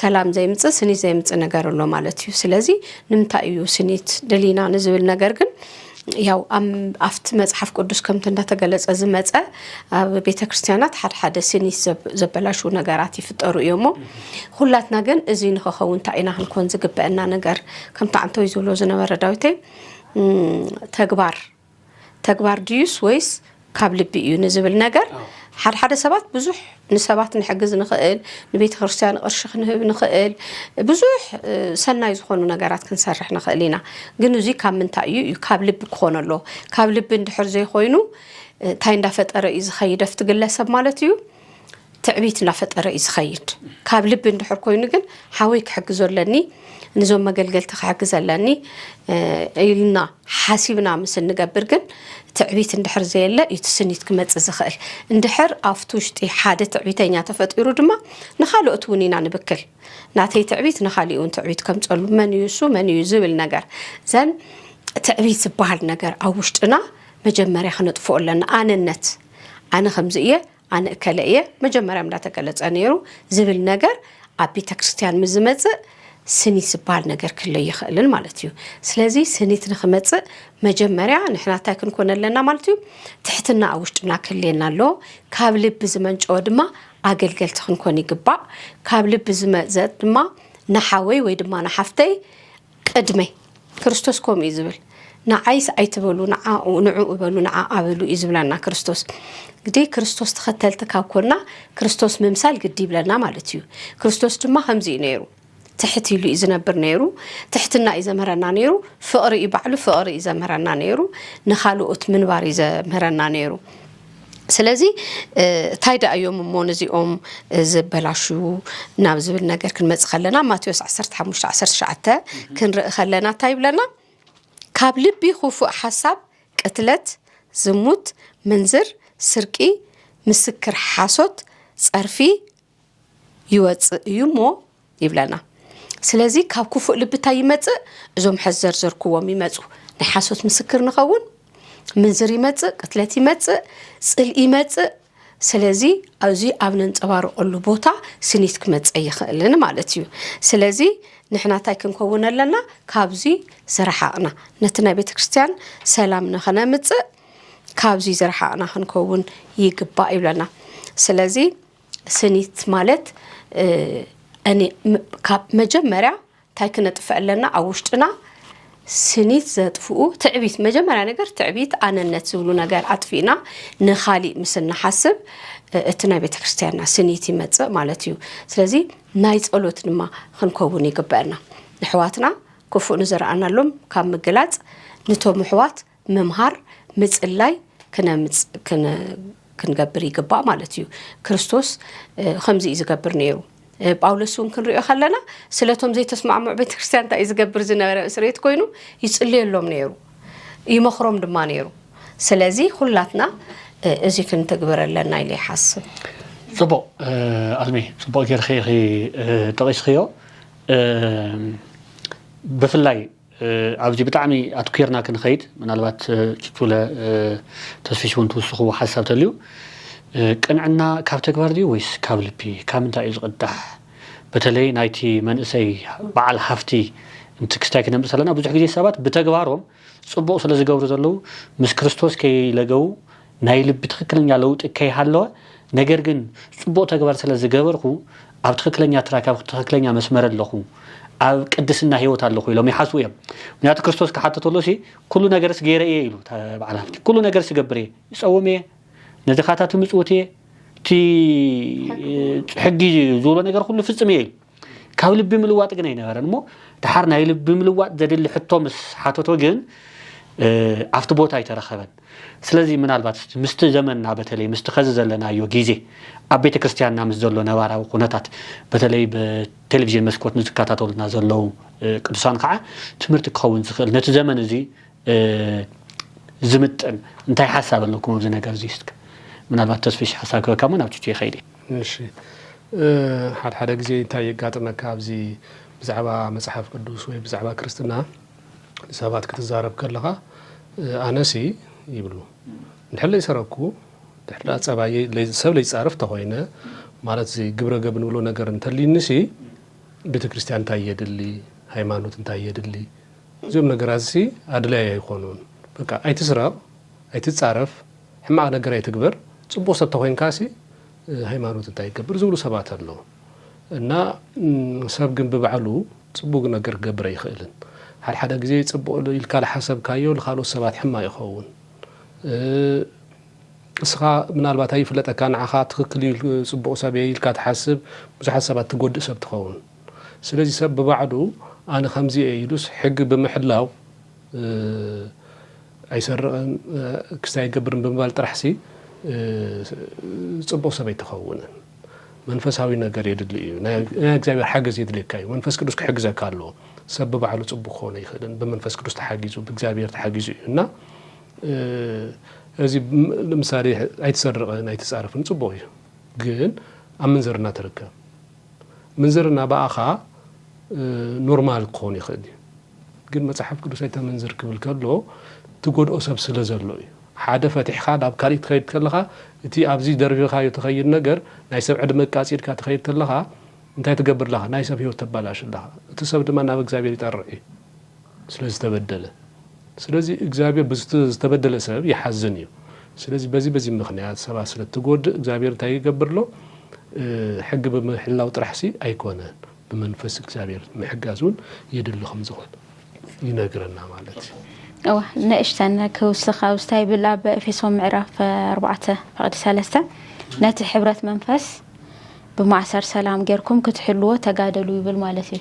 ሰላም ዘይምጽእ፣ ስኒት ዘይምጽእ ነገር ኣሎ ማለት እዩ። ስለዚ ንምንታይ እዩ ስኒት ደሊና ንዝብል ነገር ግን ያው ኣብቲ መጽሓፍ ቅዱስ ከምቲ እንዳተገለጸ ዝመጸ ኣብ ቤተ ክርስቲያናት ሓደ ሓደ ስኒት ዘበላሹ ነገራት ይፍጠሩ እዮም። ኩላትና ግን እዚ ንክኸውን እንታይ ኢና ክንኮን ዝግበአና ነገር? ከምቲ ዓንተው ዝብሎ ዝነበረ ዳዊተይ፣ ተግባር ተግባር ድዩስ ወይስ ካብ ልቢ እዩ ንዝብል ነገር ሓደ ሓደ ሰባት ብዙሕ ንሰባት ንሕግዝ ንኽእል፣ ንቤተ ክርስቲያን ቅርሺ ክንህብ ንኽእል፣ ብዙሕ ሰናይ ዝኾኑ ነገራት ክንሰርሕ ንኽእል ኢና። ግን እዚ ካብ ምንታይ እዩ እዩ ካብ ልቢ ክኾን ኣሎ። ካብ ልቢ እንድሕር ዘይኮይኑ እንታይ እንዳፈጠረ እዩ ዝኸይድ ኣብቲ ግለሰብ ማለት እዩ? ትዕቢት እናፈጠረ እዩ ዝኸይድ። ካብ ልቢ እንድሕር ኮይኑ ግን ሓወይ ክሕግዞ ኣለኒ፣ ንዞም መገልገልቲ ክሕግዘ ኣለኒ ኢልና ሓሲብና ምስ እንገብር ግን ትዕቢት እንድሕር ዘየለ እዩ እቲ ስኒት ክመፅእ ዝኽእል። እንድሕር ኣብቲ ውሽጢ ሓደ ትዕቢተኛ ተፈጢሩ ድማ ንኻልኦት እውን ኢና ንብክል። ናተይ ትዕቢት ንኻሊእ እውን ትዕቢት ከምፀሉ፣ መን እዩ እሱ መን እዩ ዝብል ነገር፣ ዘን ትዕቢት ዝበሃል ነገር ኣብ ውሽጥና መጀመርያ ክነጥፍኦ ኣለና። ኣነነት፣ ኣነ ከምዚ እየ፣ ኣነ እከለ እየ፣ መጀመርያ እንዳተገለጸ ነይሩ ዝብል ነገር ኣብ ቤተ ክርስቲያን ምስ ዝመጽእ ስኒት ዝበሃል ነገር ክህሎ ይኽእልን ማለት እዩ። ስለዚ ስኒት ንክመጽእ መጀመርያ ንሕና እንታይ ክንኮን ኣለና ማለት እዩ? ትሕትና ኣብ ውሽጥና ክህልየና ኣለዎ። ካብ ልቢ ዝመንጨወ ድማ ኣገልገልቲ ክንኮን ይግባእ። ካብ ልቢ ዝመጽእ ድማ ንሓወይ ወይ ድማ ንሓፍተይ ቅድመይ። ክርስቶስ ከምኡ እዩ ዝብል። ንዓይስ ኣይትበሉ፣ ንዓኡ፣ ንዕኡ በሉ፣ ንዓኣ በሉ እዩ ዝብለና ክርስቶስ። ግዲ ክርስቶስ ተኸተልቲ ካብ ኮና ክርስቶስ ምምሳል ግዲ ይብለና ማለት እዩ። ክርስቶስ ድማ ከምዚ እዩ ነይሩ። ትሕት ኢሉ እዩ ዝነብር ነይሩ። ትሕትና እዩ ዘምህረና ነይሩ። ፍቕሪ እዩ ባዕሉ ፍቕሪ እዩ ዘምህረና ነይሩ። ንኻልኦት ምንባር እዩ ዘምህረና ነይሩ። ስለዚ እንታይ ደኣ እዮም እሞ ነዚኦም ዝበላሽዉ ናብ ዝብል ነገር ክንመጽእ ከለና፣ ማቴዎስ ዓሰርተ ሓሙሽተ ዓሰርተ ትሽዓተ ክንርኢ ከለና እንታይ ይብለና? ካብ ልቢ ክፉእ ሓሳብ፣ ቅትለት፣ ዝሙት፣ ምንዝር፣ ስርቂ፣ ምስክር ሓሶት፣ ጸርፊ ይወጽእ እዩ እሞ ይብለና። ስለዚ ካብ ክፉእ ልቢ እንታይ ይመጽእ? እዞም ሕዚ ዘርዘርክዎም ይመጹ። ናይ ሓሶት ምስክር ንኸውን፣ ምንዝር ይመጽእ፣ ቅትለት ይመጽእ፣ ጽልኢ ይመጽእ። ስለዚ ኣብዚ ኣብ ነንጸባርቐሉ ቦታ ስኒት ክመጽእ ይኽእልን ማለት እዩ። ስለዚ ንሕና እንታይ ክንከውን ኣለና? ካብዚ ዝረሓቕና፣ ነቲ ናይ ቤተ ክርስቲያን ሰላም ንኸነምጽእ ካብዚ ዝረሓቕና ክንከውን ይግባእ ይብለና። ስለዚ ስኒት ማለት ካብ መጀመርያ እንታይ ክነጥፍእ ኣለና? ኣብ ውሽጥና ስኒት ዘጥፍኡ ትዕቢት፣ መጀመርያ ነገር ትዕቢት፣ ኣነነት ዝብሉ ነገር ኣጥፊእና ንኻሊእ ምስ እንሓስብ እቲ ናይ ቤተ ክርስቲያንና ስኒት ይመጽእ ማለት እዩ። ስለዚ ናይ ጸሎት ድማ ክንከውን ይግበአና። ንሕዋትና ክፉእ ንዝረኣናሎም ካብ ምግላጽ፣ ንቶም ኣሕዋት ምምሃር፣ ምጽላይ ክነምጽ- ክን- ክንገብር ይግባእ ማለት እዩ። ክርስቶስ ከምዚ እዩ ዝገብር ነይሩ። ጳውሎስ እውን ክንሪኦ ከለና ስለቶም ዘይተስማዕምዑ ቤተክርስትያን እንታይ እዩ ዝገብር ዝነበረ? እስሬት ኮይኑ ይጽልየሎም ነይሩ፣ ይመኽሮም ድማ ነይሩ። ስለዚ ኩላትና እዚ ክንትግብር ኣለና ኢለ ይሓስብ። ፅቡቕ ኣልሚ፣ ፅቡቕ ጌርኺ ኢኺ ጠቒስኽዮ። ብፍላይ ኣብዚ ብጣዕሚ ኣትኲርና ክንኸይድ፣ ምናልባት ችቹለ ተስፊሽ እውን ትውስኽዎ ሓሳብ ተልዩ፣ ቅንዕና ካብ ተግባር ድዩ ወይስ ካብ ልቢ? ካብ ምንታይ እዩ ዝቕዳሕ? በተለይ ናይቲ መንእሰይ በዓል ሃፍቲ እንት ክስታይ ክነምፅእ ከለና ብዙሕ ግዜ ሰባት ብተግባሮም ፅቡቕ ስለ ዝገብሩ ዘለዉ ምስ ክርስቶስ ከይለገቡ ናይ ልቢ ትኽክለኛ ለውጢ ከይሃለወ፣ ነገር ግን ፅቡቕ ተግባር ስለ ዝገበርኩ ኣብ ትኽክለኛ ትራክ ኣብ ትኽክለኛ መስመር ኣለኹ ኣብ ቅድስና ሂወት ኣለኹ ኢሎም ይሓስቡ እዮም። ምክንያቱ ክርስቶስ ክሓተተሉ ሲ ኩሉ ነገርስ ገይረ እየ ኢሉ በዓል ሃፍቲ ኩሉ ነገርስ ይገብር እየ፣ ይፀውም እየ፣ ንድኻታት ምፅውት እየ፣ እቲ ሕጊ ዝብሎ ነገር ኩሉ ፍፅም እየ ኢሉ ካብ ልቢ ምልዋጥ ግን ኣይነበረን እሞ ድሓር ናይ ልቢ ምልዋጥ ዘድሊ ሕቶ ምስ ሓተቶ ግን ኣብቲ ቦታ ኣይተረኸበን። ስለዚ ምናልባት ምስቲ ዘመንና በተለይ ምስቲ ከዚ ዘለናዮ ግዜ ኣብ ቤተ ክርስቲያንና ምስ ዘሎ ነባራዊ ኩነታት በተለይ ብቴሌቪዥን መስኮት ንዝከታተሉና ዘለዉ ቅዱሳን ከዓ ትምህርቲ ክኸውን ዝኽእል ነቲ ዘመን እዚ ዝምጥን እንታይ ሓሳብ ኣለኩም ኣብዚ ነገር እዚ እስከ? ምናልባት ተስፍሽ ሓሳብ ክበካ እሞ ናብ ቹቹ ይኸይድ እየ። እሺ፣ ሓደ ሓደ ግዜ እንታይ የጋጥመካ ኣብዚ ብዛዕባ መጽሓፍ ቅዱስ ወይ ብዛዕባ ክርስትና ንሰባት ክትዛረብ ከለኻ ኣነሲ ይብሉ እንድሕር ለይሰረኩ ድሕር ጸባይ ሰብ ለይጻረፍ ተኾይነ ማለት ግብረ ገብ ንብሎ ነገር እንተልዩኒሲ ቤተ ክርስቲያን እንታይ የድሊ፣ ሃይማኖት እንታይ የድሊ፣ እዚኦም ነገራት ሲ ኣድላይ ኣይኮኑን። በቃ ኣይትስረቕ፣ ኣይትጻረፍ፣ ሕማቕ ነገር ኣይትግበር፣ ጽቡቕ ሰብ ተኾይንካ ሲ ሃይማኖት እንታይ ይገብር ዝብሉ ሰባት ኣለዉ። እና ሰብ ግን ብባዕሉ ጽቡቕ ነገር ክገብር ኣይኽእልን። ሓደ ሓደ ግዜ ጽቡቕ ኢልካ ዝሓሰብካዮ ንኻልኦት ሰባት ሕማቕ ይኸውን። እስኻ ምናልባት ኣይፍለጠካ ንዓኻ ትኽክል እዩ ጽቡቕ ሰብ እየ ኢልካ ትሓስብ፣ ብዙሓት ሰባት ትጎድእ ሰብ ትኸውን። ስለዚ ሰብ ብባዕሉ ኣነ ከምዚ እየ ኢሉስ ሕጊ ብምሕላው ኣይሰርቕን ክስታይ ኣይገብርን ብምባል ጥራሕሲ ጽቡቕ ሰብ ኣይትኸውንን። መንፈሳዊ ነገር የድሊ እዩ። ናይ እግዚኣብሔር ሓገዝ የድልየካ እዩ። መንፈስ ቅዱስ ክሕግዘካ ኣለዎ። ሰብ ብባዕሉ ጽቡቕ ክኾነ ኣይኽእልን። ብመንፈስ ቅዱስ ተሓጊዙ፣ ብእግዚኣብሔር ተሓጊዙ እዩ እና እዚ ንምሳሌ ኣይትሰርቕን ኣይትጻረፍን ጽቡቕ እዩ። ግን ኣብ ምንዝርና ትርከብ ምንዝርና ብኣኻ ኖርማል ክኾን ይኽእል እዩ። ግን መጽሓፍ ቅዱስ ኣይተመንዝር ክብል ከሎ ትጎድኦ ሰብ ስለ ዘሎ እዩ። ሓደ ፈቲሕኻ ናብ ካሊእ ትኸይድ ከለኻ እቲ ኣብዚ ደርቢኻዮ ትኸይድ ነገር ናይ ሰብ ዕድመ ቃጺድካ ትኸይድ ከለኻ እንታይ ትገብር ኣለኻ? ናይ ሰብ ህይወት ተባላሽ ኣለኻ። እቲ ሰብ ድማ ናብ እግዚኣብሔር ይጠርዕ እዩ። ስለ ዝተበደለ ስለዚ እግዚኣብሔር ብዝተበደለ ሰብ ይሓዝን እዩ። ስለዚ በዚ በዚ ምኽንያት ሰባት ስለ ትጎድእ እግዚኣብሔር እንታይ ይገብር ኣሎ? ሕጊ ብምሕላው ጥራሕሲ ኣይኮነን ብመንፈስ እግዚኣብሔር ምሕጋዝ እውን የድሊ ከም ዝኾነ ይነግረና ማለት እዩ። እዋ ንእሽተን ክውስኻ ውስታ ይብል ኣብ ኤፌሶን ምዕራፍ ኣርባዕተ ፍቕዲ ሰለስተ ነቲ ሕብረት መንፈስ ብማእሰር ሰላም ጌርኩም ክትሕልዎ ተጋደሉ ይብል ማለት እዩ።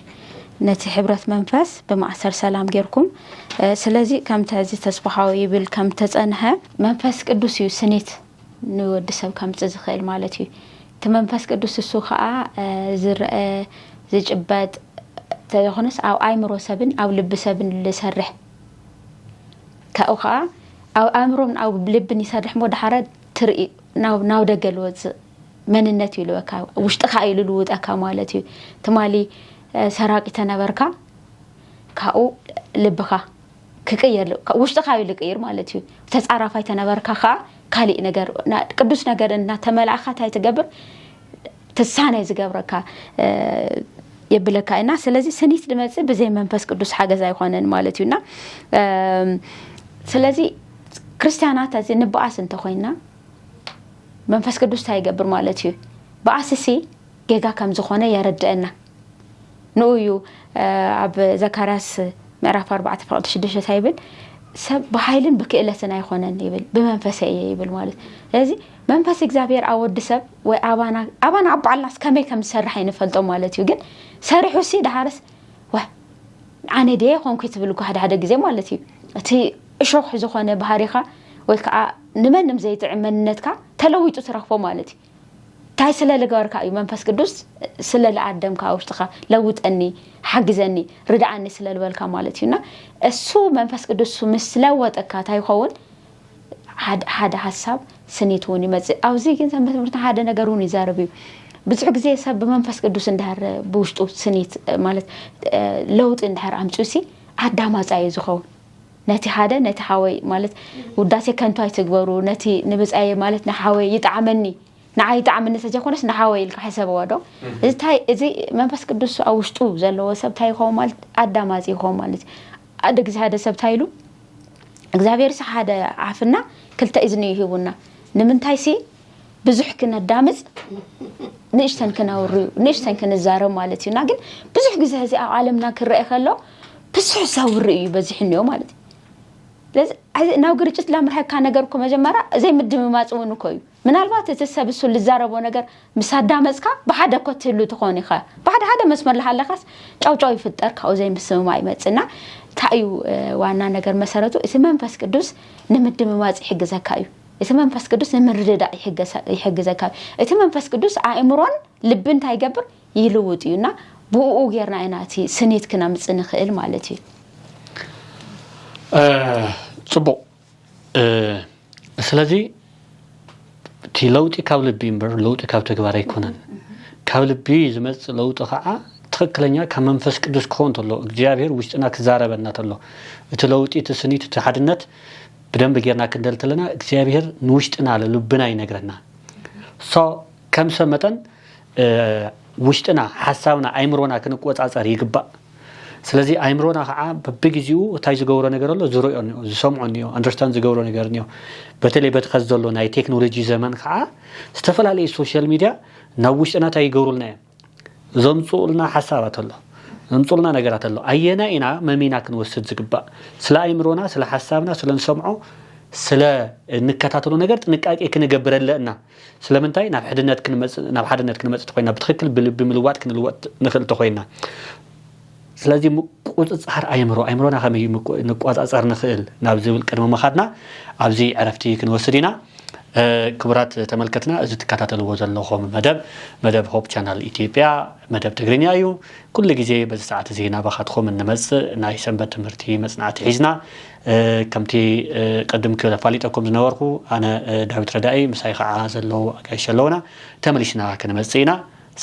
ነቲ ሕብረት መንፈስ ብማእሰር ሰላም ጌርኩም ስለዚ ከምቲ ሕዚ ተስፋ ሓወይ ይብል ከም ተጸንሐ መንፈስ ቅዱስ እዩ ስኒት ንወዲ ሰብ ከምጽእ ዝኽእል ማለት እዩ። እቲ መንፈስ ቅዱስ እሱ ከዓ ዝረአ ዝጭበጥ ተዘኾነስ ኣብ ኣይምሮ ሰብን ኣብ ልቢ ሰብን ዝሰርሕ ካብኡ ከዓ ኣብ ኣእምሮን ኣብ ልብን ይሰርሕ እሞ ድሓረ ትርኢ ናብ ደገ ልወፅእ መንነት እዩ ልበካ ውሽጥኻ እዩ ልልውጠካ ማለት እዩ። ትማሊ ሰራቂ ተነበርካ ካብኡ ልብኻ ክቅየር ውሽጥኻ እዩ ልቅይር ማለት እዩ። ተፃራፋይ ተነበርካ ከዓ ካሊእ ነገር ቅዱስ ነገር እናተመላእካ እንታይ ትገብር ትሳነ ዝገብረካ የብለካ እና ስለዚ ስኒት ድመፅእ ብዘይ መንፈስ ቅዱስ ሓገዝ ኣይኮነን ማለት እዩና ስለዚ ክርስትያናት እዚ ንበኣስ እንተኮይና መንፈስ ቅዱስ እንታይ ይገብር ማለት እዩ በኣስሲ ጌጋ ከም ዝኾነ የረድአና ንኡ እዩ ኣብ ዘካርያስ ምዕራፍ ኣርባዕተ ፍቕዲ ሽዱሽተ እንታይ ይብል ሰብ ብሓይልን ብክእለትን ኣይኮነን ይብል ብመንፈሰ እየ ይብል ማለት ስለዚ መንፈስ እግዚኣብሔር ኣብ ወዲ ሰብ ወይ ኣባና ኣባና ኣብ ባዕልናስ ከመይ ከም ዝሰርሕ ኣይንፈልጦ ማለት እዩ ግን ሰሪሑ ሲ ድሓርስ ወ ኣነ ድየ ኮንኩ ትብል እኮ ሓደ ሓደ ግዜ ማለት እዩ እቲ እሾኽ ዝኾነ ባህሪኻ ወይ ከዓ ንመንም ዘይጥዕም መንነትካ ተለዊጡ ትረኽቦ ማለት እዩ እንታይ ስለ ልገበርካ እዩ መንፈስ ቅዱስ ስለ ልኣደምካ ውሽጥኻ ለውጠኒ ሓግዘኒ ርድኣኒ ስለ ልበልካ ማለት እዩና እሱ መንፈስ ቅዱስ ምስ ለወጠካ እንታይ ይኸውን ሓደ ሓደ ሓሳብ ስኒት እውን ይመፅእ ኣብዚ ግን ሰንበት ትምህርቲ ሓደ ነገር እውን ይዛረብ እዩ ብዙሕ ግዜ ሰብ ብመንፈስ ቅዱስ እንዳሃረ ብውሽጡ ስኒት ማለት ለውጢ እንዳሃር ኣምፅኡ ሲ ኣዳማፃ እዩ ዝኸውን ነቲ ሓደ ነቲ ሓወይ ማለት ውዳሴ ከንቱ ኣይትግበሩ ነቲ ንብፃየ ማለት ንሓወይ ይጣዕመኒ ንዓይ ይጣዕመኒ ተዘይኮነስ ንሓወይ ኢልካ ሕሰብዋ ዶ እዚ መንፈስ ቅዱስ ኣብ ውሽጡ ዘለዎ ሰብ እንታይ ይኸውን ማለት ኣዳማፂ ይኸውን ማለት ሓደ ግዜ ሓደ ሰብ እንታይ ኢሉ እግዚኣብሔር ሲ ሓደ ዓፍና ክልተ እዝኒ እዩ ሂቡና ንምንታይ ሲ ብዙሕ ክነዳምፅ ንእሽተን ክነውርዩ ንእሽተን ክንዛረብ ማለት እዩና ግን ብዙሕ ግዜ እዚ ኣብ ዓለምና ክረአ ከሎ ብዙሕ ዘውሪ እዩ በዚሕ እኒኦ ማለት እዩ ስለዚ ናብ ግርጭት ላምርሐካ ነገር እኮ መጀመርያ ዘይምድምማፅ እውን እኮ እዩ ምናልባት እቲ ሰብ እሱ ልዛረቦ ነገር ምስ ኣዳመፅካ ብሓደ እኮ ትህሉ ትኾን ኢኻ ብሓደ ሓደ መስመር ልሃለኻስ ጫውጫው ይፍጠር ካብኡ ዘይምስምማ ይመፅና እንታይ እዩ ዋና ነገር መሰረቱ እቲ መንፈስ ቅዱስ ንምድምማፅ ይሕግዘካ እዩ እቲ መንፈስ ቅዱስ ንምርድዳእ ይሕግዘካ እዩ እቲ መንፈስ ቅዱስ ኣእምሮን ልቢ እንታይ ይገብር ይልውጥ እዩ እና ብኡ ጌርና ኢና እቲ ስኒት ክነምፅ ንኽእል ማለት እዩ ፅቡቕ ስለዚ እቲ ለውጢ ካብ ልቢ እምበር ለውጢ ካብ ተግባር ኣይኮነን ካብ ልቢ ዝመፅእ ለውጢ ከዓ እቲ ትኽክለኛ ካብ መንፈስ ቅዱስ ክኸውን ተሎ እግዚኣብሔር ውሽጥና ክዛረበና ተሎ እቲ ለውጢ እቲ ስኒት እቲ ሓድነት ብደንብ ጌርና ክንደል ተለና እግዚኣብሔር ንውሽጥና ለልብና ይነግረና። ሶ ከም ሰብ መጠን ውሽጥና ሓሳብና ኣይምሮና ክንቆፃፀር ይግባእ። ስለዚ ኣይምሮና ከዓ በብግዜኡ እንታይ ዝገብሮ ነገር ኣሎ ዝርኦ ዝሰምዖ እኒኦ ኣንደርስታንድ ዝገብሮ ነገር እኒኦ። በተለይ በቲ ከዚ ዘሎ ናይ ቴክኖሎጂ ዘመን ከዓ ዝተፈላለዩ ሶሻል ሚድያ ናብ ውሽጥና እንታይ ይገብሩልና እዮም ዘምፅኡልና ሓሳባት ኣሎ ዘምፅኡልና ነገራት ኣሎ። ኣየና ኢና መሚና ክንወስድ ዝግባእ? ስለ ኣይምሮና ስለ ሓሳብና ስለ ንሰምዖ ስለ እንከታተሎ ነገር ጥንቃቄ ክንገብረለ እና ስለምንታይ ናብ ሕድነት ክንመፅእ ናብ ሓድነት ክንመፅእ ተኮይና ብትክክል ብልቢ ምልዋጥ ክንልወጥ ንክእል ተኮይና ስለዚ ምቁፅፃር ኣይምሮ ኣይምሮና ከመይ ንቋፃፀር ንክእል ናብ ዝብል ቅድሚ ምካድና ኣብዚ ዕረፍቲ ክንወስድ ኢና። ክቡራት ተመልከትና እዚ ትከታተልዎ ዘለኹም መደብ መደብ ሆፕ ቻናል ኢትዮጵያ መደብ ትግርኛ እዩ። ኩሉ ግዜ በዚ ሰዓት እዚ ናባኻትኩም እንመፅእ ናይ ሰንበት ትምህርቲ መፅናዕቲ ሒዝና ከምቲ ቅድም ክፋሊጠኩም ዝነበርኩ ኣነ ዳዊት ረዳኢ ምሳይ ከዓ ዘለዉ ኣጋይሽ ኣለውና። ተመሊስና ክንመፅእ ኢና።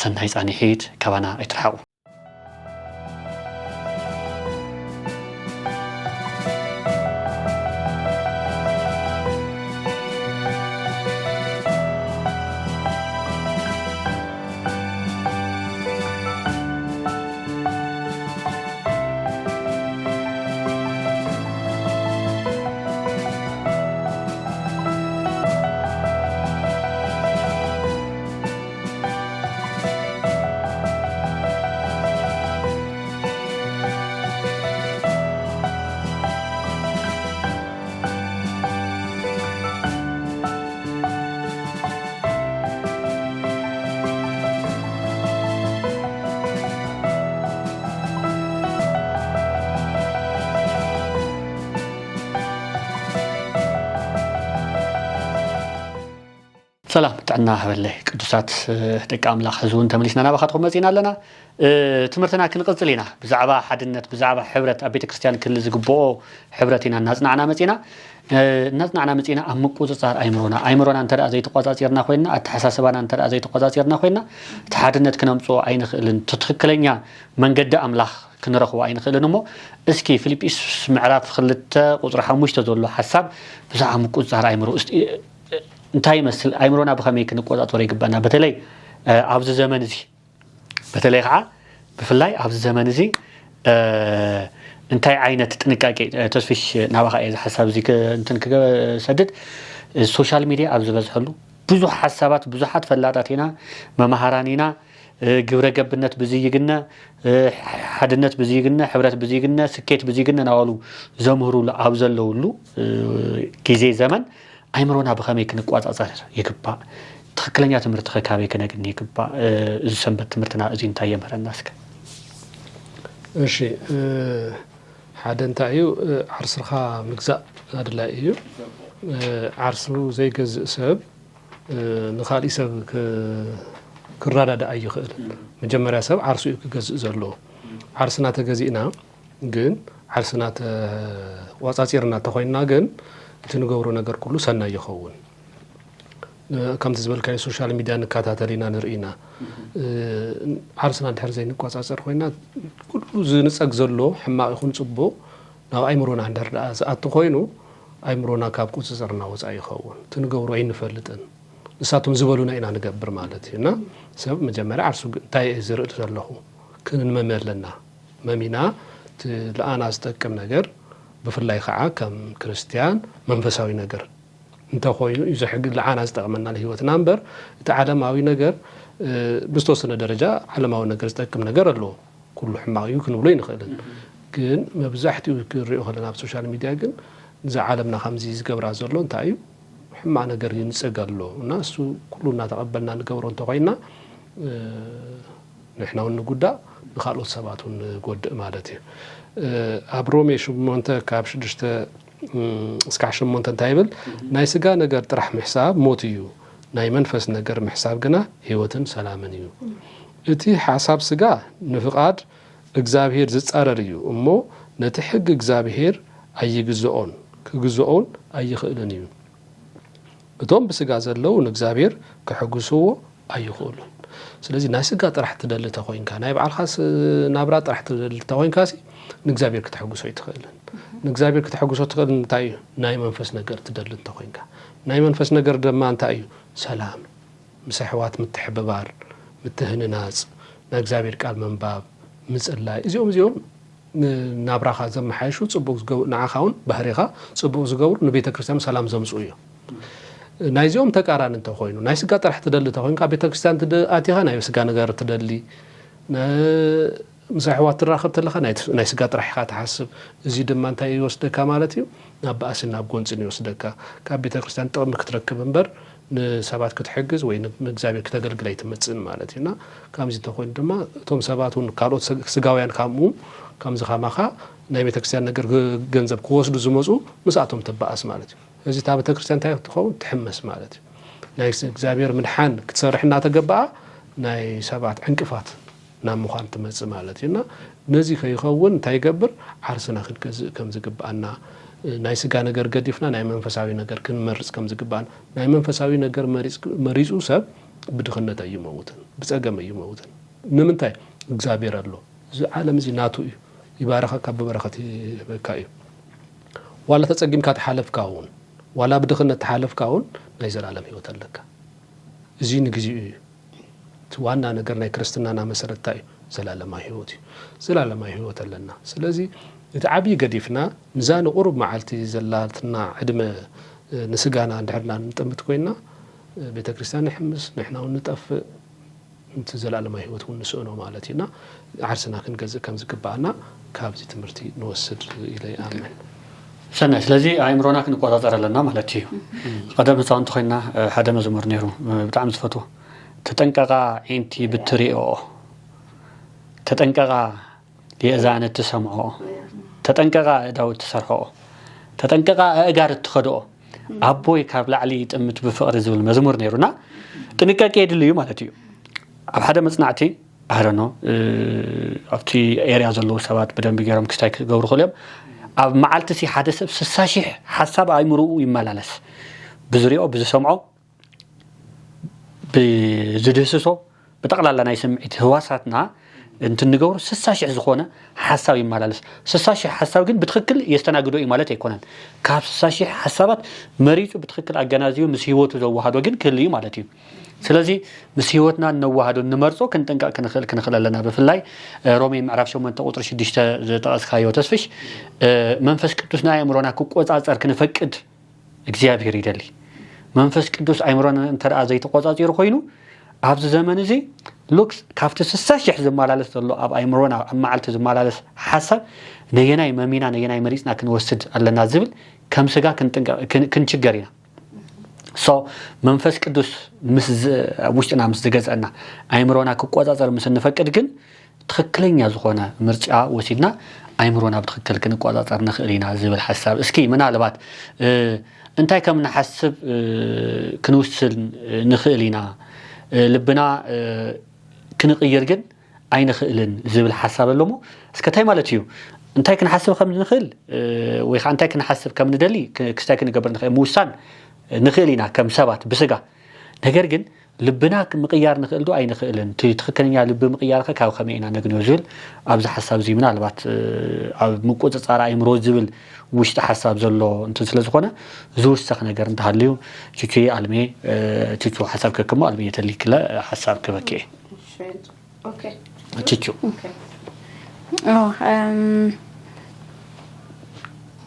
ሰናይ ፃኒሒት ካባና ኣይትርሓቁ። ሰላም ጥዕና ሃበለይ ቅዱሳት ደቂ ኣምላኽ። ሕዚ እውን ተመሊስና ናባኻትኩም መፂና ኣለና። ትምህርትና ክንቕፅል ኢና። ብዛዕባ ሓድነት ብዛዕባ ሕብረት ኣብ ቤተ ክርስቲያን ክህሊ ዝግብኦ ሕብረት ኢና እናፅናዕና መፂና እናፅናዕና መፂና ኣብ ምቁፅፃር ኣይምሮና ኣይምሮና እንተ ዘይተቆፃፂርና ኮይንና ኣተሓሳስባና እንተ ዘይተቆፃፂርና ኮይንና እቲ ሓድነት ክነምፅኦ ኣይንኽእልን። ትክክለኛ መንገዲ ኣምላኽ ክንረኽቦ ኣይንኽእልን እሞ እስኪ ፊልጲስ ምዕራፍ ክልተ ቁፅሪ ሓሙሽተ ዘሎ ሓሳብ ብዛዕባ ምቁፅፃር ኣይምሮ እንታይ ይመስል? ኣይምሮና ብኸመይ ክንቆፃፀሮ ይግባና? በተለይ ኣብዚ ዘመን እዚ በተለይ ከዓ ብፍላይ ኣብዚ ዘመን እዚ እንታይ ዓይነት ጥንቃቄ ተስፊሽ ናባኻ እየ ሓሳብ እዚ እንትን ክሰድድ ሶሻል ሚድያ ኣብ ዝበዝሐሉ ብዙሕ ሓሳባት ብዙሓት ፈላጣት ኢና መምሃራን ኢና ግብረ ገብነት ብዚ ይግነ ሓድነት ብዚ ይግነ ሕብረት ብዚ ይግነ ስኬት ብዚ ይግነ ናባሉ ዘምህሩሉ ኣብ ዘለውሉ ግዜ ዘመን ኣይምሮና ብኸመይ ክንቋፃፀር ይግባእ? ትኽክለኛ ትምህርቲ ከካበይ ክነግኒ ይግባእ? እዚ ሰንበት ትምህርትና እዚ እንታይ የምህረና እስከ? እሺ ሓደ እንታይ እዩ ዓርስኻ ምግዛእ ኣድላይ እዩ። ዓርሱ ዘይገዝእ ሰብ ንካሊእ ሰብ ክረዳዳእ ኣይኽእል። መጀመርያ ሰብ ዓርሱ እዩ ክገዝእ ዘለዎ። ዓርስና ተገዚእና ግን ዓርስና ተቋፃፂርና ተኮይንና ግን እቲ ንገብሮ ነገር ኩሉ ሰናይ ይኸውን። ከምቲ ዝበልካዮ ሶሻል ሚድያ ንከታተል ኢና ንርኢ ኢና። ዓርስና እንድሕር ዘይንቆፃፀር ኮይና ኩሉ ዝንፀግ ዘሎ ሕማቅ ይኹን ፅቡቅ ናብ ኣይምሮና እንድሕር ደኣ ዝኣቱ ኮይኑ ኣይምሮና ካብ ቁፅፅርና ወፃኢ ይኸውን። እቲ ንገብሮ ኣይንፈልጥን። ንሳቶም ዝበሉና ኢና ንገብር ማለት እዩ እና ሰብ መጀመርያ ዓርሱ እንታይ እየ ዝርኢ ዘለኹ ክንመሚ ኣለና። መሚና እቲ ለኣና ዝጠቅም ነገር ብፍላይ ከዓ ከም ክርስትያን መንፈሳዊ ነገር እንተኮይኑ እዩ ዝሕግ ለዓና ዝጠቅመና ንህይወትና እምበር እቲ ዓለማዊ ነገር ብዝተወሰነ ደረጃ ዓለማዊ ነገር ዝጠቅም ነገር ኣለዎ። ኩሉ ሕማቅ እዩ ክንብሎ ይንኽእልን ግን መብዛሕትኡ ክንሪኦ ከለና ኣብ ሶሻል ሚድያ ግን እዛ ዓለምና ከምዚ ዝገብራ ዘሎ እንታይ እዩ ሕማቅ ነገር ይንፅግ ኣሎ እና እሱ ኩሉ እናተቀበልና ንገብሮ እንተኮይና ንሕና እውን ንጉዳእ ንካልኦት ሰባት እውን ንጎድእ ማለት እዩ። ኣብ ሮሜ ሽሞንተ ካብ ሽዱሽተ እስካዕ ሸሞንተ እንታይ ይብል? ናይ ስጋ ነገር ጥራሕ ምሕሳብ ሞት እዩ፣ ናይ መንፈስ ነገር ምሕሳብ ግና ህይወትን ሰላምን እዩ። እቲ ሓሳብ ስጋ ንፍቓድ እግዚኣብሔር ዝጻረር እዩ እሞ ነቲ ሕጊ እግዚኣብሔር ኣይግዝኦን ክግዝኦን ኣይኽእልን እዩ። እቶም ብስጋ ዘለዉ ንእግዚኣብሔር ክሕጉስዎ ኣይኽእሉን። ስለዚ ናይ ስጋ ጥራሕ ትደሊ ተኮይንካ፣ ናይ ባዕልኻስ ናብራ ጥራሕ ትደሊ ተኮይንካሲ ንእግዚኣብሔር ክተሐጉሶ ኣይትኽእልን። ንእግዚኣብሔር ክተሐጉሶ ትኽእል እንታይ እዩ? ናይ መንፈስ ነገር ትደሊ እንተኮይንካ። ናይ መንፈስ ነገር ድማ እንታይ እዩ? ሰላም፣ ምስ ኣሕዋት ምትሕብባር፣ ምትህንናጽ፣ ናይ እግዚኣብሔር ቃል ምንባብ፣ ምጽላይ፣ እዚኦም እዚኦም ናብራኻ ዘመሓየሹ፣ ጽቡቅ ዝገብሩ፣ ንዓኻ እውን ባህሪኻ ጽቡቅ ዝገብሩ፣ ንቤተ ክርስቲያን ሰላም ዘምጽኡ እዮም። ናይዚኦም ተቃራኒ እንተኮይኑ፣ ናይ ስጋ ጥራሕ ትደሊ እንተኮይንካ፣ ቤተ ክርስቲያን ትደ- ኣቲኻ ናይ ስጋ ነገር ትደሊ፣ ነ- ምስ ኣሕዋት ትራኸብ ተለኻ ናይ ናይ ስጋ ጥራሕ ኢኻ ትሓስብ። እዚ ድማ እንታይ ይወስደካ ማለት እዩ? ናብ ባእስን ናብ ጎንፅን ይወስደካ። ካብ ቤተ ክርስቲያን ጥቕሚ ክትረክብ እምበር፣ ንሰባት ክትሕግዝ ወይ ንእግዚኣብሔር ክተገልግል ኣይትመፅእን ማለት እዩ። እና ከምዚ እንተኮይኑ ድማ እቶም ሰባት እውን ካልኦት ስጋውያን ከምኡ ከምዚ ከማኻ ናይ ቤተ ክርስቲያን ነገር ገንዘብ ክወስዱ ዝመፁ ምስኣቶም ትበኣስ ማለት እዩ። እዚ እታ ቤተ ክርስቲያን እንታይ ትኸውን? ትሕመስ ማለት እዩ። ናይ እግዚኣብሔር ምድሓን ክትሰርሕ እናተገበኣ ናይ ሰባት ዕንቅፋት ናብ ምዃን ትመጽእ ማለት እዩ። እና ነዚ ከይኸውን እንታይ ይገብር? ዓርስና ክንገዝእ ከም ዝግብኣና፣ ናይ ስጋ ነገር ገዲፍና ናይ መንፈሳዊ ነገር ክንመርጽ ከም ዝግብኣና። ናይ መንፈሳዊ ነገር መሪጽ- መሪጹ ሰብ ብድኽነት ኣይመውትን፣ ብጸገም ኣይመውትን። ንምንታይ? እግዚኣብሔር ኣሎ። እዚ ዓለም እዚ ናቱ እዩ። ይባረኸካ፣ ብበረኸት ይህበካ እዩ። ዋላ ተጸጊምካ ተሓለፍካ እውን፣ ዋላ ብድኽነት ተሓለፍካ እውን ናይ ዘላለም ህይወት ኣለካ። እዚ ንግዚኡ እዩ። እቲ ዋና ነገር ናይ ክርስትናና መሰረት እንታይ እዩ? ዘላለማዊ ህይወት እዩ። ዘላለማዊ ህይወት ኣለና። ስለዚ እቲ ዓብዪ ገዲፍና፣ ንዛ ንቁሩብ መዓልቲ ዘላትና ዕድመ ንስጋና እንድሕርና ንጥምት ኮይና፣ ቤተ ክርስቲያን ንሕምስ፣ ንሕና እውን ንጠፍእ፣ እቲ ዘላለማዊ ህይወት እውን ንስእኖ ማለት እዩ። እና ዓርስና ክንገዝእ ከም ዝግባኣና ካብዚ ትምህርቲ ንወስድ ኢለ ይኣምን። ሰናይ። ስለዚ ኣእምሮና ክንቆጻጸር ኣለና ማለት እዩ። ቀደም ህጻውንቲ ኮይና ሓደ መዝሙር ነይሩ፣ ብጣዕሚ ዝፈትዎ፣ "ተጠንቀቓ ዒንቲ ብትሪኦ፣ ተጠንቀቓ የእዛን እትሰምዖ፣ ተጠንቀቓ ኣእዳው እትሰርሖ፣ ተጠንቀቓ ኣእጋር እትኸድኦ፣ ኣቦይ ካብ ላዕሊ ይጥምት ብፍቕሪ" ዝብል መዝሙር ነይሩና። ጥንቃቄ የድሊ እዩ ማለት እዩ። ኣብ ሓደ መጽናዕቲ፣ ኣረኖ፣ ኣብቲ ኤርያ ዘለዉ ሰባት ብደንቢ ገይሮም ክስታይ ክገብሩ ክእሉ እዮም። ኣብ መዓልቲ ሲ ሓደ ሰብ ስሳ ሺሕ ሓሳብ ኣእምሮኡ ይመላለስ። ብዝሪኦ፣ ብዝሰምዖ፣ ብዝድህስሶ፣ ብጠቕላላ ናይ ስምዒት ህዋሳትና እንትንገብሮ ስሳ ሺሕ ዝኾነ ሓሳብ ይመላለስ። ስሳ ሺሕ ሓሳብ ግን ብትኽክል የስተናግዶ እዩ ማለት ኣይኮነን። ካብ ስሳ ሺሕ ሓሳባት መሪጹ ብትኽክል ኣገናዚቡ ምስ ህይወቱ ዘወሃዶ ግን ክህሉ እዩ ማለት እዩ። ስለዚ ምስ ህይወትና እነወሃዶ እንመርጾ ክንጥንቀቕ ክንኽእል ክንኽእል ኣለና። ብፍላይ ሮሜ ምዕራፍ ሸሞንተ ቁጽሪ ሽዱሽተ ዝጠቐስካዮ ተስፍሽ፣ መንፈስ ቅዱስ ንኣእምሮና ክቆጻጸር ክንፈቅድ እግዚኣብሔር ይደሊ። መንፈስ ቅዱስ ኣእምሮና እንተ ደኣ ዘይተቆጻጺሩ ኮይኑ፣ ኣብዚ ዘመን እዚ ሉክስ ካብቲ ስሳ ሽሕ ዝመላለስ ዘሎ ኣብ ኣእምሮና ኣብ መዓልቲ ዝመላለስ ሓሳብ ነየናይ መሚና ነየናይ መሪጽና ክንወስድ ኣለና ዝብል ከም ስጋ ክንጥንቀ- ክን- ክንችገር ኢና። ሶ መንፈስ ቅዱስ ምስ ዝ- ኣብ ውሽጥና ምስ ዝገዝአና ኣእምሮና ክቆጻጸር ምስ እንፈቅድ ግን ትኽክለኛ ዝኾነ ምርጫ ወሲድና ኣእምሮና ብትኽክል ክንቆጻጸር ንኽእል ኢና ዝብል ሓሳብ። እስኪ ምናልባት እንታይ ከም ንሓስብ ክንውስን ንኽእል ኢና። ልብና ክንቕይር ግን ኣይንኽእልን ዝብል ሓሳብ ኣሎ። እሞ እስከ እንታይ ማለት እዩ? እንታይ ክንሓስብ ከም ንኽእል ወይ ከዓ እንታይ ክንሓስብ ከም ንደሊ ክስታይ ክንገብር ንኽእል ምውሳን ንኽእል ኢና ከም ሰባት ብስጋ። ነገር ግን ልብና ምቕያር ንኽእል ዶ ኣይንኽእልን? እቲ ትኽክለኛ ልቢ ምቕያር ከ ካብ ከመይ ኢና ነግንዮ ዝብል ኣብዚ ሓሳብ እዚ ምናልባት ኣብ ምቁፅፃር ኣእምሮ ዝብል ውሽጢ ሓሳብ ዘሎ እንትን ስለ ዝኾነ ዝውሰኽ ነገር እንተሃልዩ ቹቹ ኣልሜ ቹቹ ሓሳብ ከክሞ ኣልሜ የተሊክለ ሓሳብ ክበክ እየ። ቹቹ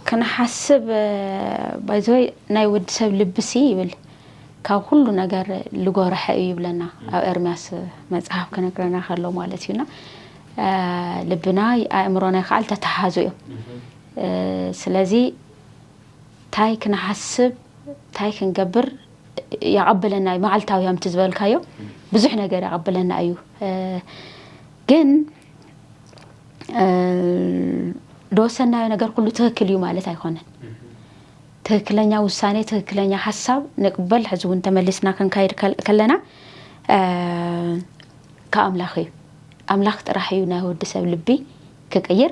ክንሓስብ ባይዘወይ ናይ ወዲ ሰብ ልብሲ ይብል ካብ ኩሉ ነገር ልጎረሐ እዩ ይብለና ኣብ ኤርምያስ መፅሓፍ ክነግረና ከሎ ማለት እዩና ልብና ኣእምሮና ይከኣል ተተሓዙ እዮም ስለዚ ታይ ክንሓስብ ታይ ክንገብር ያቐብለና እዩ መዓልታዊ ከምቲ ዝበልካዮ ብዙሕ ነገር ያቐብለና እዩ ግን ዝወሰናዮ ነገር ኩሉ ትክክል እዩ ማለት ኣይኮነን ትክክለኛ ውሳኔ ትክክለኛ ሓሳብ ንቅበል ሕዚ እውን ተመሊስና ክንካይድ ከለና ካብ ኣምላኽ እዩ ኣምላኽ ጥራሕ እዩ ናይ ወዲ ሰብ ልቢ ክቅይር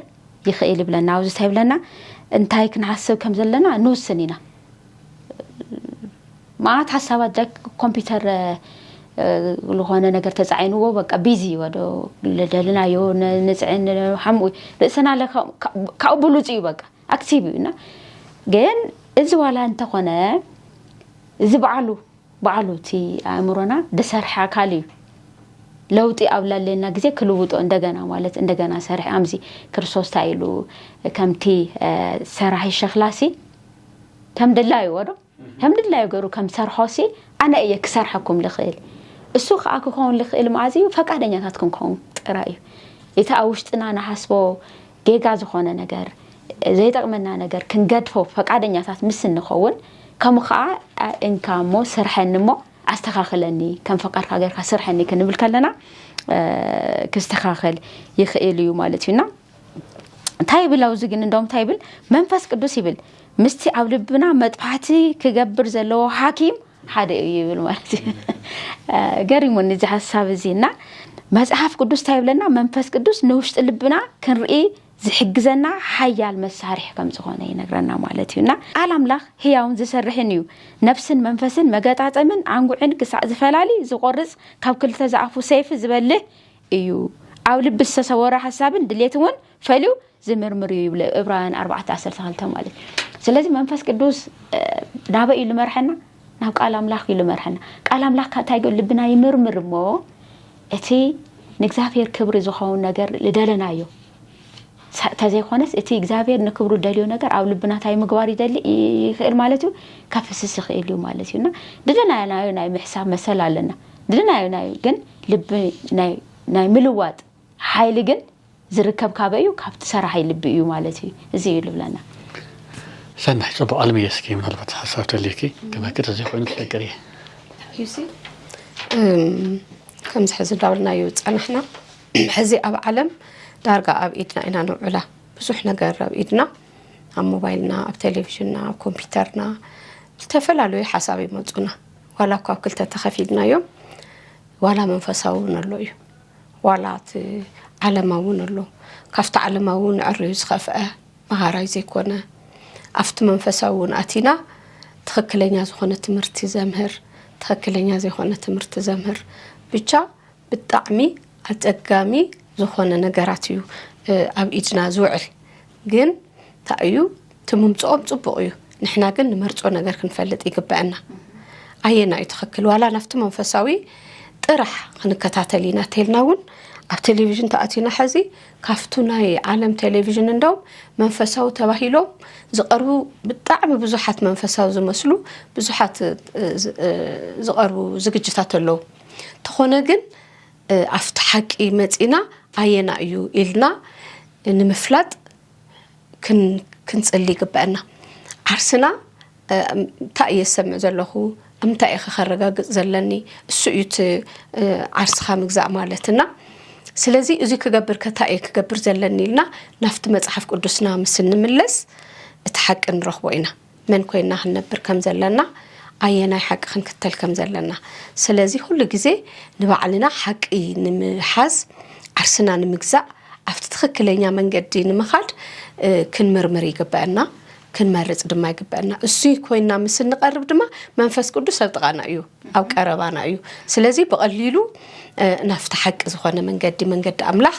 ይኽእል ይብለና ኣብዚ እንታይ ይብለና እንታይ ክንሓስብ ከም ዘለና ንውስን ኢና መዓት ሓሳባት ኮምፒውተር ዝኾነ ነገር ተፃዒንዎ በቃ ቢዚ ይወዶ ልደልናዮ ንፅዕን ሓምኡ ርእስና ለካ ካብኡ ብሉፅ እዩ በቃ ኣክቲቭ እዩ እና ግን እዚ ዋላ እንተኾነ እዚ በዓሉ በዓሉ እቲ ኣእምሮና ዝሰርሐ ኣካል እዩ። ለውጢ ኣብ ላለና ግዜ ክልውጦ እንደገና ማለት እንደገና ሰርሐ ኣምዚ ክርስቶስ እንታይ ኢሉ ከምቲ ሰራሒ ሸኽላሲ ከም ድላዩ ወዶ ከም ድላዩ ገሩ ከም ሰርሖሲ ኣነ እየ ክሰርሐኩም ልኽእል እሱ ከዓ ክኸውን ልኽእል መዓዝ እዩ ፈቃደኛታት ክንከውን ጥራይ እዩ። እቲ ኣብ ውሽጥና ንሓስቦ ጌጋ ዝኾነ ነገር ዘይጠቕመና ነገር ክንገድፎ ፈቃደኛታት ምስ እንኸውን ከምኡ ከዓ እንካ እሞ ስርሐኒ እሞ ኣስተኻኽለኒ ከም ፈቃድካ ገርካ ስርሐኒ ክንብል ከለና ክስተኻኸል ይኽእል እዩ ማለት እዩና እንታይ ይብል ኣብዚ ግን እንደውም እንታይ ይብል መንፈስ ቅዱስ ይብል ምስቲ ኣብ ልብና መጥፋሕቲ ክገብር ዘለዎ ሓኪም ሓደ እዩ ይብል ማለት እዩ ገሪሙኒ እዚ ሓሳብ እዚ እና መፅሓፍ ቅዱስ እንታይ ይብለና መንፈስ ቅዱስ ንውሽጢ ልብና ክንርኢ ዝሕግዘና ሓያል መሳርሒ ከም ዝኾነ ይነግረና ማለት እዩ እና ቃል ኣምላኽ ህያውን ዝሰርሕን እዩ ነፍስን መንፈስን መገጣጠምን ኣንጉዕን ክሳዕ ዝፈላሊ ዝቆርፅ ካብ ክልተ ዝኣፉ ሰይፊ ዝበልህ እዩ ኣብ ልቢ ዝተሰወረ ሓሳብን ድሌት እውን ፈልዩ ዝምርምር እዩ ይብለ እብራውያን ኣርባዕተ ዓሰርተ ክልተ ማለት እዩ ስለዚ መንፈስ ቅዱስ ናበይ እዩ ልመርሐና ናብ ቃል ኣምላኽ እዩ ልመርሐና ቃል ኣምላኽ እንታይ ልብና ይምርምር እሞ እቲ ንእግዚኣብሔር ክብሪ ዝኸውን ነገር ልደለናዮ ተዘይኮነስ እቲ እግዚኣብሔር ንክብሩ ደልዮ ነገር ኣብ ልብና እንታይ ምግባር ይደሊ ይኽእል ማለት እዩ ከፍስስ ይኽእል እዩ ማለት እዩ እና ድለናዮ ናይ ምሕሳብ መሰል ኣለና ድለናዮ ናይ ግን ልቢ ናይ ምልዋጥ ሓይሊ ግን ዝርከብ ካበይ እዩ ካብቲ ሰራሒ ልቢ እዩ ማለት እዩ እዚ እዩ ልብለና ሰናይ ፅቡቅ ኣልምየ እስኪ ምናልባት ሓሳብ ተልዩኪ ክበክር እዚ ኮይኑ ትፈቅር እየ ዩሲ ከምዚ ሕዚ እንዳበልናዮ ዝፀናሕና ሕዚ ኣብ ዓለም ዳርጋ ኣብ ኢድና ኢና ንውዕላ ብዙሕ ነገር ኣብ ኢድና ኣብ ሞባይልና ኣብ ቴሌቪዥንና ኣብ ኮምፒውተርና ዝተፈላለዩ ሓሳብ ይመፁና ዋላ እኳ ኣብ ክልተ ተኸፊልናዮም ዋላ መንፈሳዊ እውን ኣሎ እዩ ዋላ እቲ ዓለማዊ እውን ኣሎ ካብቲ ዓለማዊ እውን ዕርዩ ዝኸፍአ መሃራይ ዘይኮነ ኣብቲ መንፈሳዊ እውን ኣቲና ትኽክለኛ ዝኾነ ትምህርቲ ዘምህር ትኽክለኛ ዘይኮነ ትምህርቲ ዘምህር ብቻ ብጣዕሚ ኣፀጋሚ ዝኾነ ነገራት እዩ ኣብ ኢድና ዝውዕል ግን እንታይ እዩ እቲ ምምፅኦም ፅቡቕ እዩ ንሕና ግን ንመርፆ ነገር ክንፈልጥ ይግበአና ኣየና እዩ ትኽክል ዋላ ናብቲ መንፈሳዊ ጥራሕ ክንከታተል ኢና ተልና እውን ኣብ ቴሌቪዥን ተኣቲና ሕዚ ካብቱ ናይ ዓለም ቴሌቪዥን እንደውም መንፈሳዊ ተባሂሎም ዝቐርቡ ብጣዕሚ ብዙሓት መንፈሳዊ ዝመስሉ ብዙሓት ዝቐርቡ ዝግጅታት ኣለዉ እንተኾነ ግን ኣብቲ ሓቂ መፂና ኣየና እዩ ኢልና ንምፍላጥ ክንፅሊ ይግበአና ዓርስና እንታይ እየ ዝሰምዕ ዘለኹ እንታይ እየ ከረጋግፅ ዘለኒ እሱ እዩ ዓርስኻ ምግዛእ ማለት እና ስለዚ እዚ ክገብር ከታ እየ ክገብር ዘለኒ ኢልና ናብቲ መፅሓፍ ቅዱስና ምስ እንምለስ እቲ ሓቂ ንረኽቦ ኢና መን ኮይና ክንነብር ከም ዘለና ኣየናይ ሓቂ ክንክተል ከም ዘለና ስለዚ ኩሉ ግዜ ንባዕልና ሓቂ ንምሓዝ ዓርስና ንምግዛእ ኣብቲ ትኽክለኛ መንገዲ ንምኻድ ክንምርምር ይግበአና ክንመርፅ ድማ ይግበአና እሱ ኮይና ምስ እንቀርብ ድማ መንፈስ ቅዱስ ኣብ ጥቓና እዩ ኣብ ቀረባና እዩ ስለዚ ብቐሊሉ ናፍቲ ሓቂ ዝኾነ መንገዲ መንገዲ ኣምላኽ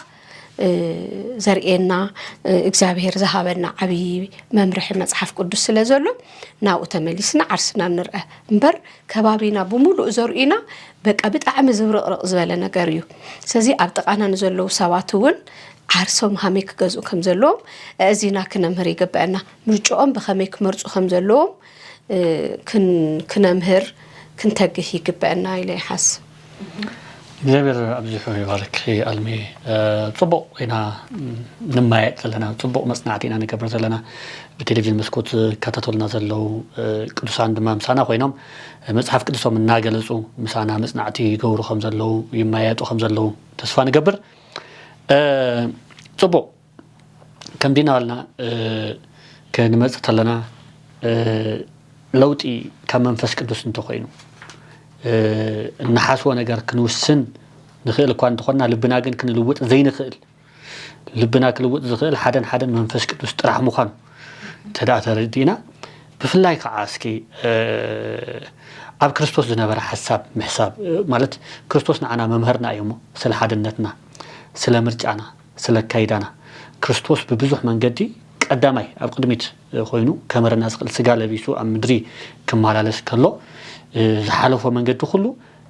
ዘርእየና እግዚኣብሔር ዝሃበና ዓብዪ መምርሒ መፅሓፍ ቅዱስ ስለ ዘሎ ናብኡ ተመሊስና ዓርስና ንርአ እምበር ከባቢና ብምሉእ ዘርእዩና በቃ ብጣዕሚ ዝብርቕርቕ ዝበለ ነገር እዩ ስለዚ ኣብ ጥቓና ንዘለዉ ሰባት እውን ዓርሶም ሃመይ ክገዝኡ ከም ዘለዎም እዚና ክነምህር ይግበአና ምርጭኦም ብኸመይ ክመርፁ ከም ዘለዎም ክነምህር ክንተግህ ይግበአና ኢለ ይሓስብ እግዚኣብሔር ኣብዚሑ ይባርክ ኣልሚ ፅቡቅ ኢና ንማየጥ ዘለና ፅቡቅ መፅናዕቲ ኢና ንገብር ዘለና ብቴሌቪዥን መስኮት ዝከታተሉና ዘለዉ ቅዱሳን ድማ ምሳና ኮይኖም መፅሓፍ ቅዱሶም እናገለፁ ምሳና መፅናዕቲ ይገብሩ ከም ዘለዉ ይማየጡ ከም ዘለዉ ተስፋ ንገብር ፅቡቅ ከምዚ እናበልና ክንመፅእ ከለና ለውጢ ካብ መንፈስ ቅዱስ እንተኮይኑ እንሓስቦ ነገር ክንውስን ንኽእል እኳ እንተኾንና ልብና ግን ክንልውጥ ዘይንኽእል ልብና ክልውጥ ዝኽእል ሓደን ሓደን መንፈስ ቅዱስ ጥራሕ ምዃኑ እንተ ደኣ ተረዲእና ብፍላይ ከዓ እስኪ ኣብ ክርስቶስ ዝነበረ ሓሳብ ምሕሳብ ማለት ክርስቶስ ንዓና መምህርና እዩ እሞ ስለ ሓድነትና፣ ስለ ምርጫና፣ ስለ ኣካይዳና ክርስቶስ ብብዙሕ መንገዲ ቀዳማይ ኣብ ቅድሚት ኮይኑ ከምህረና ዝኽእል ስጋ ለቢሱ ኣብ ምድሪ ክመላለስ ከሎ ዝሓለፎ መንገዲ ኩሉ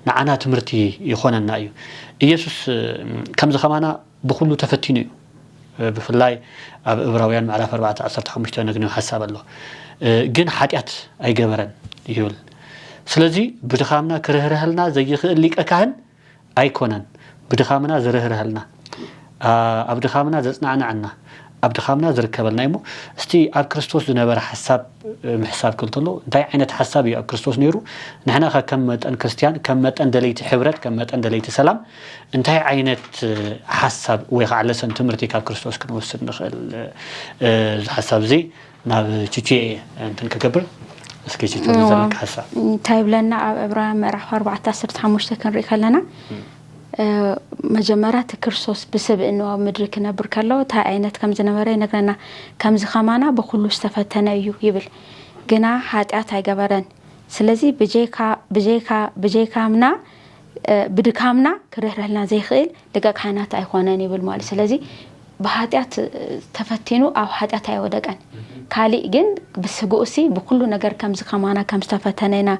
ንዓና ትምህርቲ ይኾነና እዩ። ኢየሱስ ከምዚ ከማና ብኹሉ ተፈቲኑ እዩ። ብፍላይ ኣብ እብራውያን ምዕራፍ ኣርባዕተ ዓሰርተ ሓሙሽተ ነግንዮ ሓሳብ ኣሎ። ግን ሓጢኣት ኣይገበረን ይብል። ስለዚ ብድኻምና ክርህርሀልና ዘይኽእል ሊቀ ካህን ኣይኮነን። ብድኻምና ዝርህርሀልና፣ ኣብ ድኻምና ዘጽናዕናዕና፣ ኣብ ድኻምና ዝርከበልና እሞ እስቲ ኣብ ክርስቶስ ዝነበረ ሓሳብ ምሕሳብ ክብል ተሎ እንታይ ዓይነት ሓሳብ እዩ ኣብ ክርስቶስ ነይሩ? ንሕና ከ ከም መጠን ክርስትያን፣ ከም መጠን ደለይቲ ሕብረት፣ ከም መጠን ደለይቲ ሰላም እንታይ ዓይነት ሓሳብ ወይ ከዓ ለሰን ትምህርቲ ካብ ክርስቶስ ክንወስድ ንኽእል? እዚ ሓሳብ እዚ ናብ ችቼ እንትን ክገብር እስኪ ችቼ ዘለካ ሓሳብ እንታይ ይብለና? ኣብ ዕብራውያን ምዕራፍ ኣርባዕተ ዓሰርተ ሓሙሽተ ክንርኢ ከለና መጀመርያ እቲ ክርስቶስ ብስብእንኡ ኣብ ምድሪ ክነብር ከሎ እንታይ ዓይነት ከም ዝነበረ ይነግረና። ከምዚ ከማና ብኩሉ ዝተፈተነ እዩ ይብል፣ ግና ሓጢኣት ኣይገበረን። ስለዚ ብጀይካ ብጀይካ ብጀይካምና ብድካምና ክርህረልና ዘይክእል ሊቀ ካህናት ኣይኮነን ይብል ማለት። ስለዚ ብሓጢኣት ተፈቲኑ ኣብ ሓጢኣት ኣይወደቀን። ካሊእ ግን ብስግኡሲ ብኩሉ ነገር ከምዚ ከማና ከም ዝተፈተነ ኢና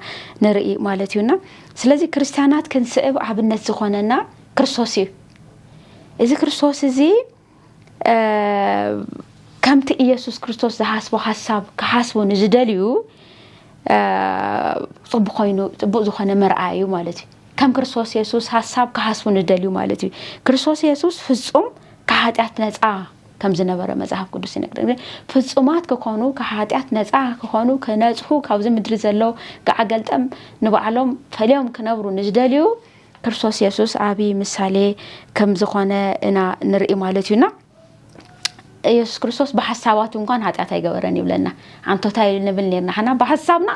ንርኢ ማለት እዩና። ስለዚ ክርስትያናት ክንስዕብ ኣብነት ዝኾነና ክርስቶስ እዩ። እዚ ክርስቶስ እዚ ከምቲ ኢየሱስ ክርስቶስ ዝሓስቦ ሓሳብ ክሓስቡ ንዝደልዩ ፅቡቅ ኮይኑ ፅቡቅ ዝኾነ መርኣያ እዩ ማለት እዩ። ከም ክርስቶስ የሱስ ሓሳብ ክሓስቡ ንደልዩ ማለት እዩ። ክርስቶስ የሱስ ፍጹም ከሓጢኣት ነፃ ከም ዝነበረ መጽሓፍ ቅዱስ ይነግረን። ፍጹማት ክኾኑ፣ ከሓጢኣት ነፃ ክኾኑ፣ ክነጽሁ፣ ካብዚ ምድሪ ዘሎ ጋዕገልጠም ንባዕሎም ፈልዮም ክነብሩ ንዝደልዩ ክርስቶስ የሱስ ዓብዪ ምሳሌ ከም ዝኾነ ኢና ንርኢ ማለት እዩና። ኢየሱስ ክርስቶስ ብሓሳባቱ እንኳን ሓጢኣት ኣይገበረን ይብለና። ኣንቶታይ ንብል ነርና ሓና ብሓሳብና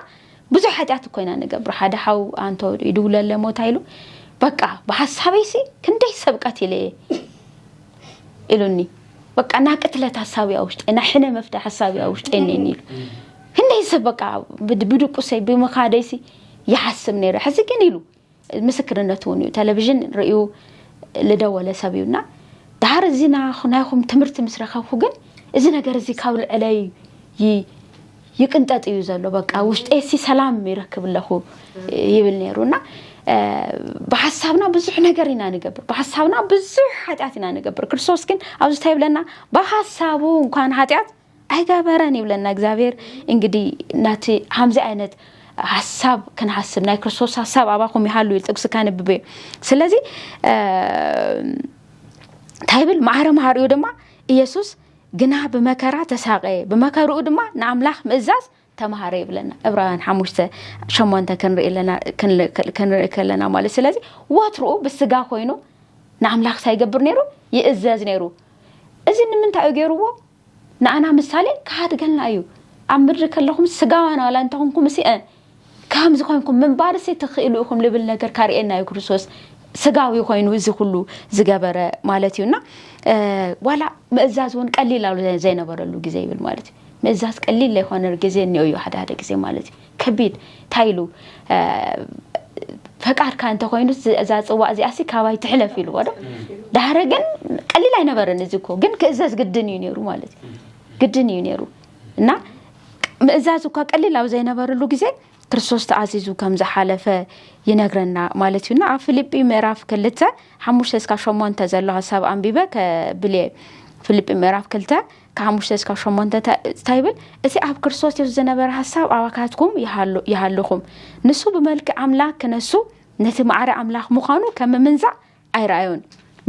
ብዙሕ ሓጢኣት እኮ ኢና ንገብር። ሓደ ሓው ኣንቶ ይድውለለ ሞታ ኢሉ በቃ ብሓሳበይሲ ክንደይ ሰብ ቀቲለ እየ ኢሉኒ። በቃ ናይ ቅትለት ሓሳብ እያ ውሽጠይ፣ ናይ ሕነ መፍትሒ ሓሳብ እያ ውሽጠይ እኒአኒ ኢሉ። ክንደይ ሰብ በቃ ብድቁሰይ ብምኻደይሲ ይሓስብ ነይረ። ሕዚ ግን ኢሉ ምስክርነት እውን እዩ። ቴሌቪዥን ርእዩ ልደወለ ሰብ እዩና ድሓር እዚ ናይኹም ትምህርቲ ምስ ረኸብኩ ግን እዚ ነገር እዚ ካብ ልዕለይ ይቅንጠጥ እዩ ዘሎ። በቃ ውሽጠይሲ ሰላም ይረክብ ኣለኹ ይብል ነይሩ እና ብሓሳብና ብዙሕ ነገር ኢና ንገብር፣ ብሓሳብና ብዙሕ ሓጢኣት ኢና ንገብር። ክርስቶስ ግን ኣብዚ እንታይ ይብለና? ብሓሳቡ እንኳን ሓጢኣት ኣይገበረን ይብለና እግዚኣብሔር። እንግዲህ ናቲ ከምዚ ዓይነት ሓሳብ ክንሓስብ ናይ ክርስቶስ ሓሳብ ኣባኹም ይሃሉ ይብል ጥቅሲ ከንብብ እዩ። ስለዚ እንታይ ይብል? ማዕረ መሃሪኡ ድማ ኢየሱስ ግና ብመከራ ተሳቀየ፣ ብመከርኡ ድማ ንኣምላኽ ምእዛዝ ተማሃረ ይብለና። ዕብራውያን ሓሙሽተ ሸሞንተ ክንርኢ ኣለና ክንርኢ ከለና ማለት ስለዚ ወትርኡ ብስጋ ኮይኑ ንኣምላኽ እንታይ ይገብር ነይሩ? ይእዘዝ ነይሩ። እዚ ንምንታይ እዩ ገይርዎ? ንኣና ምሳሌ ክሃድገልና እዩ። ኣብ ምድሪ ከለኹም ስጋውያን ዋላ እንተኾንኩም እሲ ከም ዝኾንኩም ምንባርሲ ትኽእሉ ኢኹም ልብል ነገር ካርእየና እዩ ክርስቶስ ስጋዊ ኮይኑ እዚ ኩሉ ዝገበረ ማለት እዩና ዋላ ምእዛዝ እውን ቀሊል ኣብ ዘይነበረሉ ግዜ ይብል ማለት እዩ። ምእዛዝ ቀሊል ዘይኮነ ግዜ እኒኦ እዩ ሓደ ሓደ ግዜ ማለት እዩ። ከቢድ እንታይ ኢሉ ፈቃድካ እንተኮይኑ እዛ ፅዋ እዚኣሲ ካባይ ትሕለፍ ኢልዎ ዶ ዳሕረ ግን ቀሊል ኣይነበረን እዚ እኮ ግን ክእዘዝ ግድን እዩ ነይሩ ማለት እዩ። ግድን እዩ ነይሩ እና ምእዛዝ እኳ ቀሊል ኣብ ዘይነበረሉ ግዜ ክርስቶስ ተኣዚዙ ከም ዝሓለፈ ይነግረና ማለት እዩና ኣብ ፊልጲ ምዕራፍ ክልተ ሓሙሽተ እስካብ ሸሞንተ ዘሎ ሃሳብ ኣንቢበ ከብል እየ። ፊልጲ ምዕራፍ ክልተ ካብ ሓሙሽተ እስካብ ሸሞንተ እንታይ ይብል? እቲ ኣብ ክርስቶስ የሱስ ዝነበረ ሓሳብ ኣባካትኩም ይሃልኹም። ንሱ ብመልክዕ ኣምላክ ክነሱ ነቲ ማዕረ ኣምላክ ምዃኑ ከም ምምንዛዕ ኣይረኣዮን።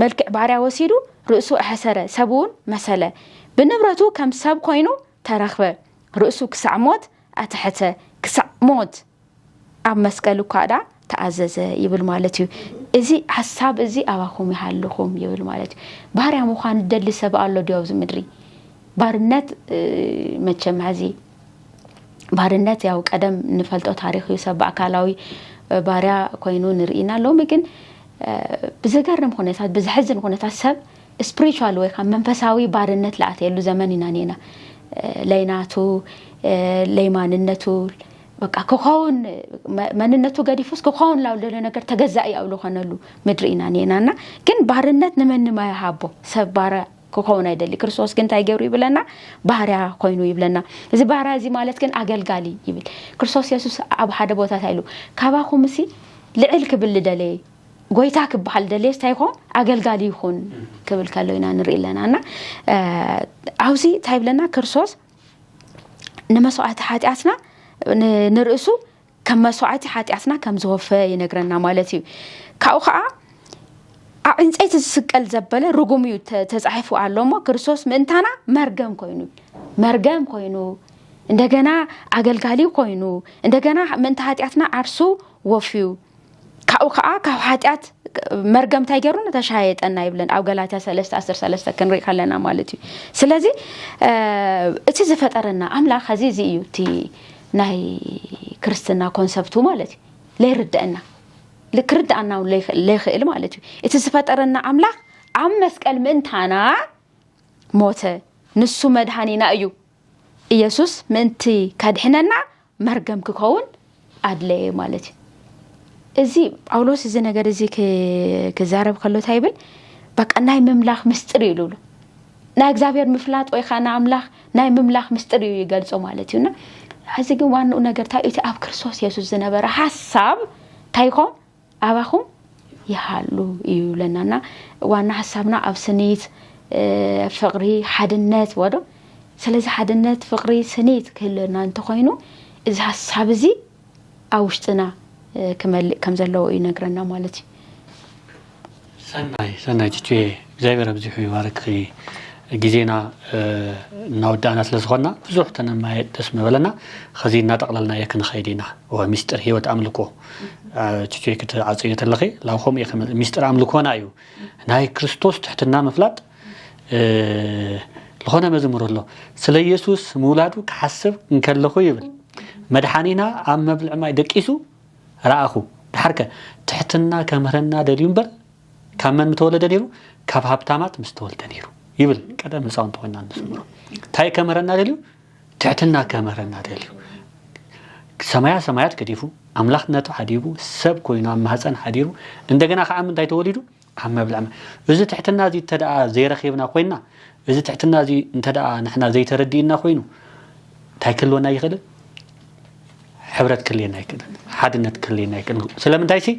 መልክዕ ባርያ ወሲዱ ርእሱ ኣሐሰረ፣ ሰብ እውን መሰለ። ብንብረቱ ከም ሰብ ኮይኑ ተረኽበ። ርእሱ ክሳዕ ሞት ኣትሐተ፣ ክሳዕ ሞት ኣብ መስቀል እኳ ዳ ተኣዘዘ ይብል ማለት እዩ። እዚ ሓሳብ እዚ ኣባኹም ይሃልኹም ይብል ማለት እዩ። ባርያ ምዃን ደሊ ሰብ ኣሎ ድዮ ኣብዚ ምድሪ? ባርነት መቸም ሕዚ ባርነት ያው ቀደም ንፈልጦ ታሪኽ እዩ። ሰብ ኣካላዊ ባርያ ኮይኑ ንርኢና። ሎሚ ግን ብዘገርም ኩነታት ብዘሕዝን ኩነታት ሰብ ስፕሪቹዋል ወይ ከዓ መንፈሳዊ ባርነት ለኣተየሉ ዘመን ኢና ኔና። ለይናቱ ለይማንነቱ በቃ ክኸውን፣ መ- መንነቱ ገዲፉስ ክኸውን ላው ደሎ ነገር ተገዛኢ ኣብ ዝኾነሉ ምድሪ ኢና ኔናና። ግን ባርነት ንመንም ኣይሃቦ። ሰብ ባርያ ክኸውን ኣይደሊ። ክርስቶስ ግን እንታይ ገይሩ ይብለና? ባርያ ኮይኑ ይብለና። እዚ ባርያ እዚ ማለት ግን ኣገልጋሊ ይብል። ክርስቶስ የሱስ ኣብ ሓደ ቦታ እንታይ ኢሉ? ካባኹም እሲ ልዕል ክብል ዝደለየ፣ ጎይታ ክበሃል ደለየስ እንታይ ይኾን? ኣገልጋሊ ይኹን ክብል ከሎ ኢና ንርኢ ኣለና። እና ኣብዚ እንታይ ይብለና? ክርስቶስ ንመስዋዕቲ ሓጢኣትና ንርእሱ ከም መስዋዕቲ ሓጢኣትና ከም ዝወፈ ይነግረና ማለት እዩ። ካብኡ ከዓ ኣብ ዕንፀይቲ ዝስቀል ዘበለ ርጉም እዩ ተፃሒፉ ኣሎ እሞ፣ ክርስቶስ ምእንታና መርገም ኮይኑ፣ መርገም ኮይኑ፣ እንደገና ኣገልጋሊ ኮይኑ፣ እንደገና ምእንቲ ሓጢኣትና ዓርሱ ወፍዩ፣ ካብኡ ከዓ ካብ ሓጢኣት መርገም እንታይ ገይሩና? ተሻየጠና ይብለን ኣብ ገላትያ ሰለስተ ዓሰርተ ሰለስተ ክንርኢ ከለና ማለት እዩ። ስለዚ እቲ ዝፈጠረና ኣምላኽ እዚ እዚ እዩ እቲ ናይ ክርስትና ኮንሰፕቱ ማለት እዩ። ለይርድአና፣ ክርድኣና ለይኽእል ማለት እዩ። እቲ ዝፈጠረና ኣምላኽ ኣብ መስቀል ምእንታና ሞተ። ንሱ መድሃኒና እዩ። ኢየሱስ ምእንቲ ከድሕነና መርገም ክኸውን ኣድለየ ማለት እዩ። እዚ ጳውሎስ እዚ ነገር እዚ ክዛረብ ከሎ እንታይ ይብል? በቃ ናይ ምምላኽ ምስጢር እዩ ዝብሎ። ናይ እግዚኣብሔር ምፍላጥ ወይ ከዓ ንኣምላኽ ናይ ምምላኽ ምስጢር እዩ ይገልጾ ማለት እዩ። እና ሕዚ ግን ዋንኡ ነገር እንታይ እቲ ኣብ ክርስቶስ የሱስ ዝነበረ ሓሳብ እንታይ ይኾን? ኣባኹም ይሃሉ እዩ ይብለና። እና ዋና ሓሳብና ኣብ ስኒት፣ ፍቕሪ፣ ሓድነት ወዶ። ስለዚ ሓድነት፣ ፍቕሪ፣ ስኒት ክህልወና እንተኾይኑ፣ እዚ ሓሳብ እዚ ኣብ ውሽጥና ክመልእ ከም ዘለዎ ይነግረና ማለት እዩ። ሰናይ ሰናይ ችቹ እግዚኣብሔር ኣብዚሑ ይባርክኺ። ግዜና እናወዳእና ስለ ዝኾንና ብዙሕ ተነማየ ደስ ምበለና። ኸዚ እናጠቕለልናዮ ክንኸይድ ኢና። ወ ሚስጥር ህይወት ኣምልኮ ችቹ ክትዓፀዮ ተለኺ ላው ከምኡ እየ ክመል- ሚስጥር ኣምልኮና እዩ። ናይ ክርስቶስ ትሕትና ምፍላጥ። ዝኾነ መዝሙር ኣሎ፣ ስለ ኢየሱስ ምውላዱ ክሓስብ እንከለኹ ይብል፣ መድሓኒና ኣብ መብልዕ ማይ ደቂሱ ረኣኹ። ድሓርከ ትሕትና ከምህረና ደልዩ እምበር ካብ መን ምተወለደ ነይሩ? ካብ ሃብታማት ምስ ተወልደ ነይሩ ይብል። ቀደም ህፃውንቲ ኮይና እንስምሮ እንታይ ከምህረና ደልዩ? ትሕትና ከምህረና ደልዩ። ሰማያ ሰማያት ገዲፉ ኣምላኽነቱ ሓዲቡ ሰብ ኮይኑ ኣብ ማህፀን ሓዲሩ እንደገና ከዓ ምንታይ ተወሊዱ? ኣብ መብልዕ ማይ። እዚ ትሕትና እዚ እንተ ደኣ ዘይረኺብና ኮይንና፣ እዚ ትሕትና እዚ እንተ ደኣ ንሕና ዘይተረዲእና ኮይኑ እንታይ ክህልወና ይኽእልን? ሕብረት ክልየና ኣይክእልን፣ ሓድነት ክልየና ኣይክእልን። ስለምንታይ ሲ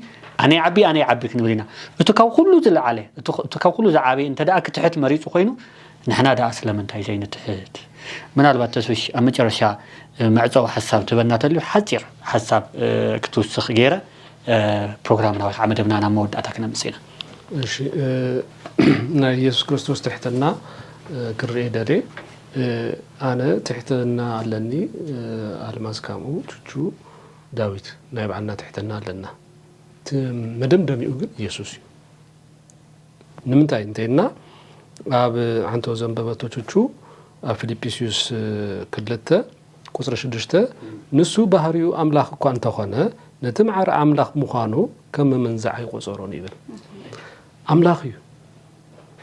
ኣነ ይዓቢ ኣነ ይዓቢ ክንብል ኢና። እቲ ካብ ኩሉ ዝለዓለ እቲ ካብ ኩሉ ዝዓበየ እንተ ደኣ ክትሕት መሪፁ ኮይኑ ንሕና ደኣ ስለምንታይ ዘይንትሕት? ምናልባት ተስፍሽ ኣብ መጨረሻ መዕፀዊ ሓሳብ ትበና ተልዩ ሓፂር ሓሳብ ክትውስኽ ገይረ ፕሮግራምና ወይ ከዓ መደብና ናብ መወዳእታ ክነምፅእ ኢና። እሺ፣ ናይ ኢየሱስ ክርስቶስ ትሕትና ክርኢ ደልየ። ኣነ ትሕትና ኣለኒ፣ ኣልማዝ ካምኡ፣ ቹቹ፣ ዳዊት ናይ ባዕልና ትሕትና ኣለና። እቲ መደምደሚኡ ግን ኢየሱስ እዩ። ንምንታይ እንተይልና ኣብ ሓንቶ ዘንበበቶ ቹቹ ኣብ ፊልጵስዩስ ክልተ ቁፅሪ ሽዱሽተ ንሱ ባህሪኡ ኣምላኽ እኳ እንተኾነ ነቲ ማዕረ ኣምላኽ ምዃኑ ከም ምምንዛዕ ኣይቆፀሮን ይብል። ኣምላኽ እዩ፣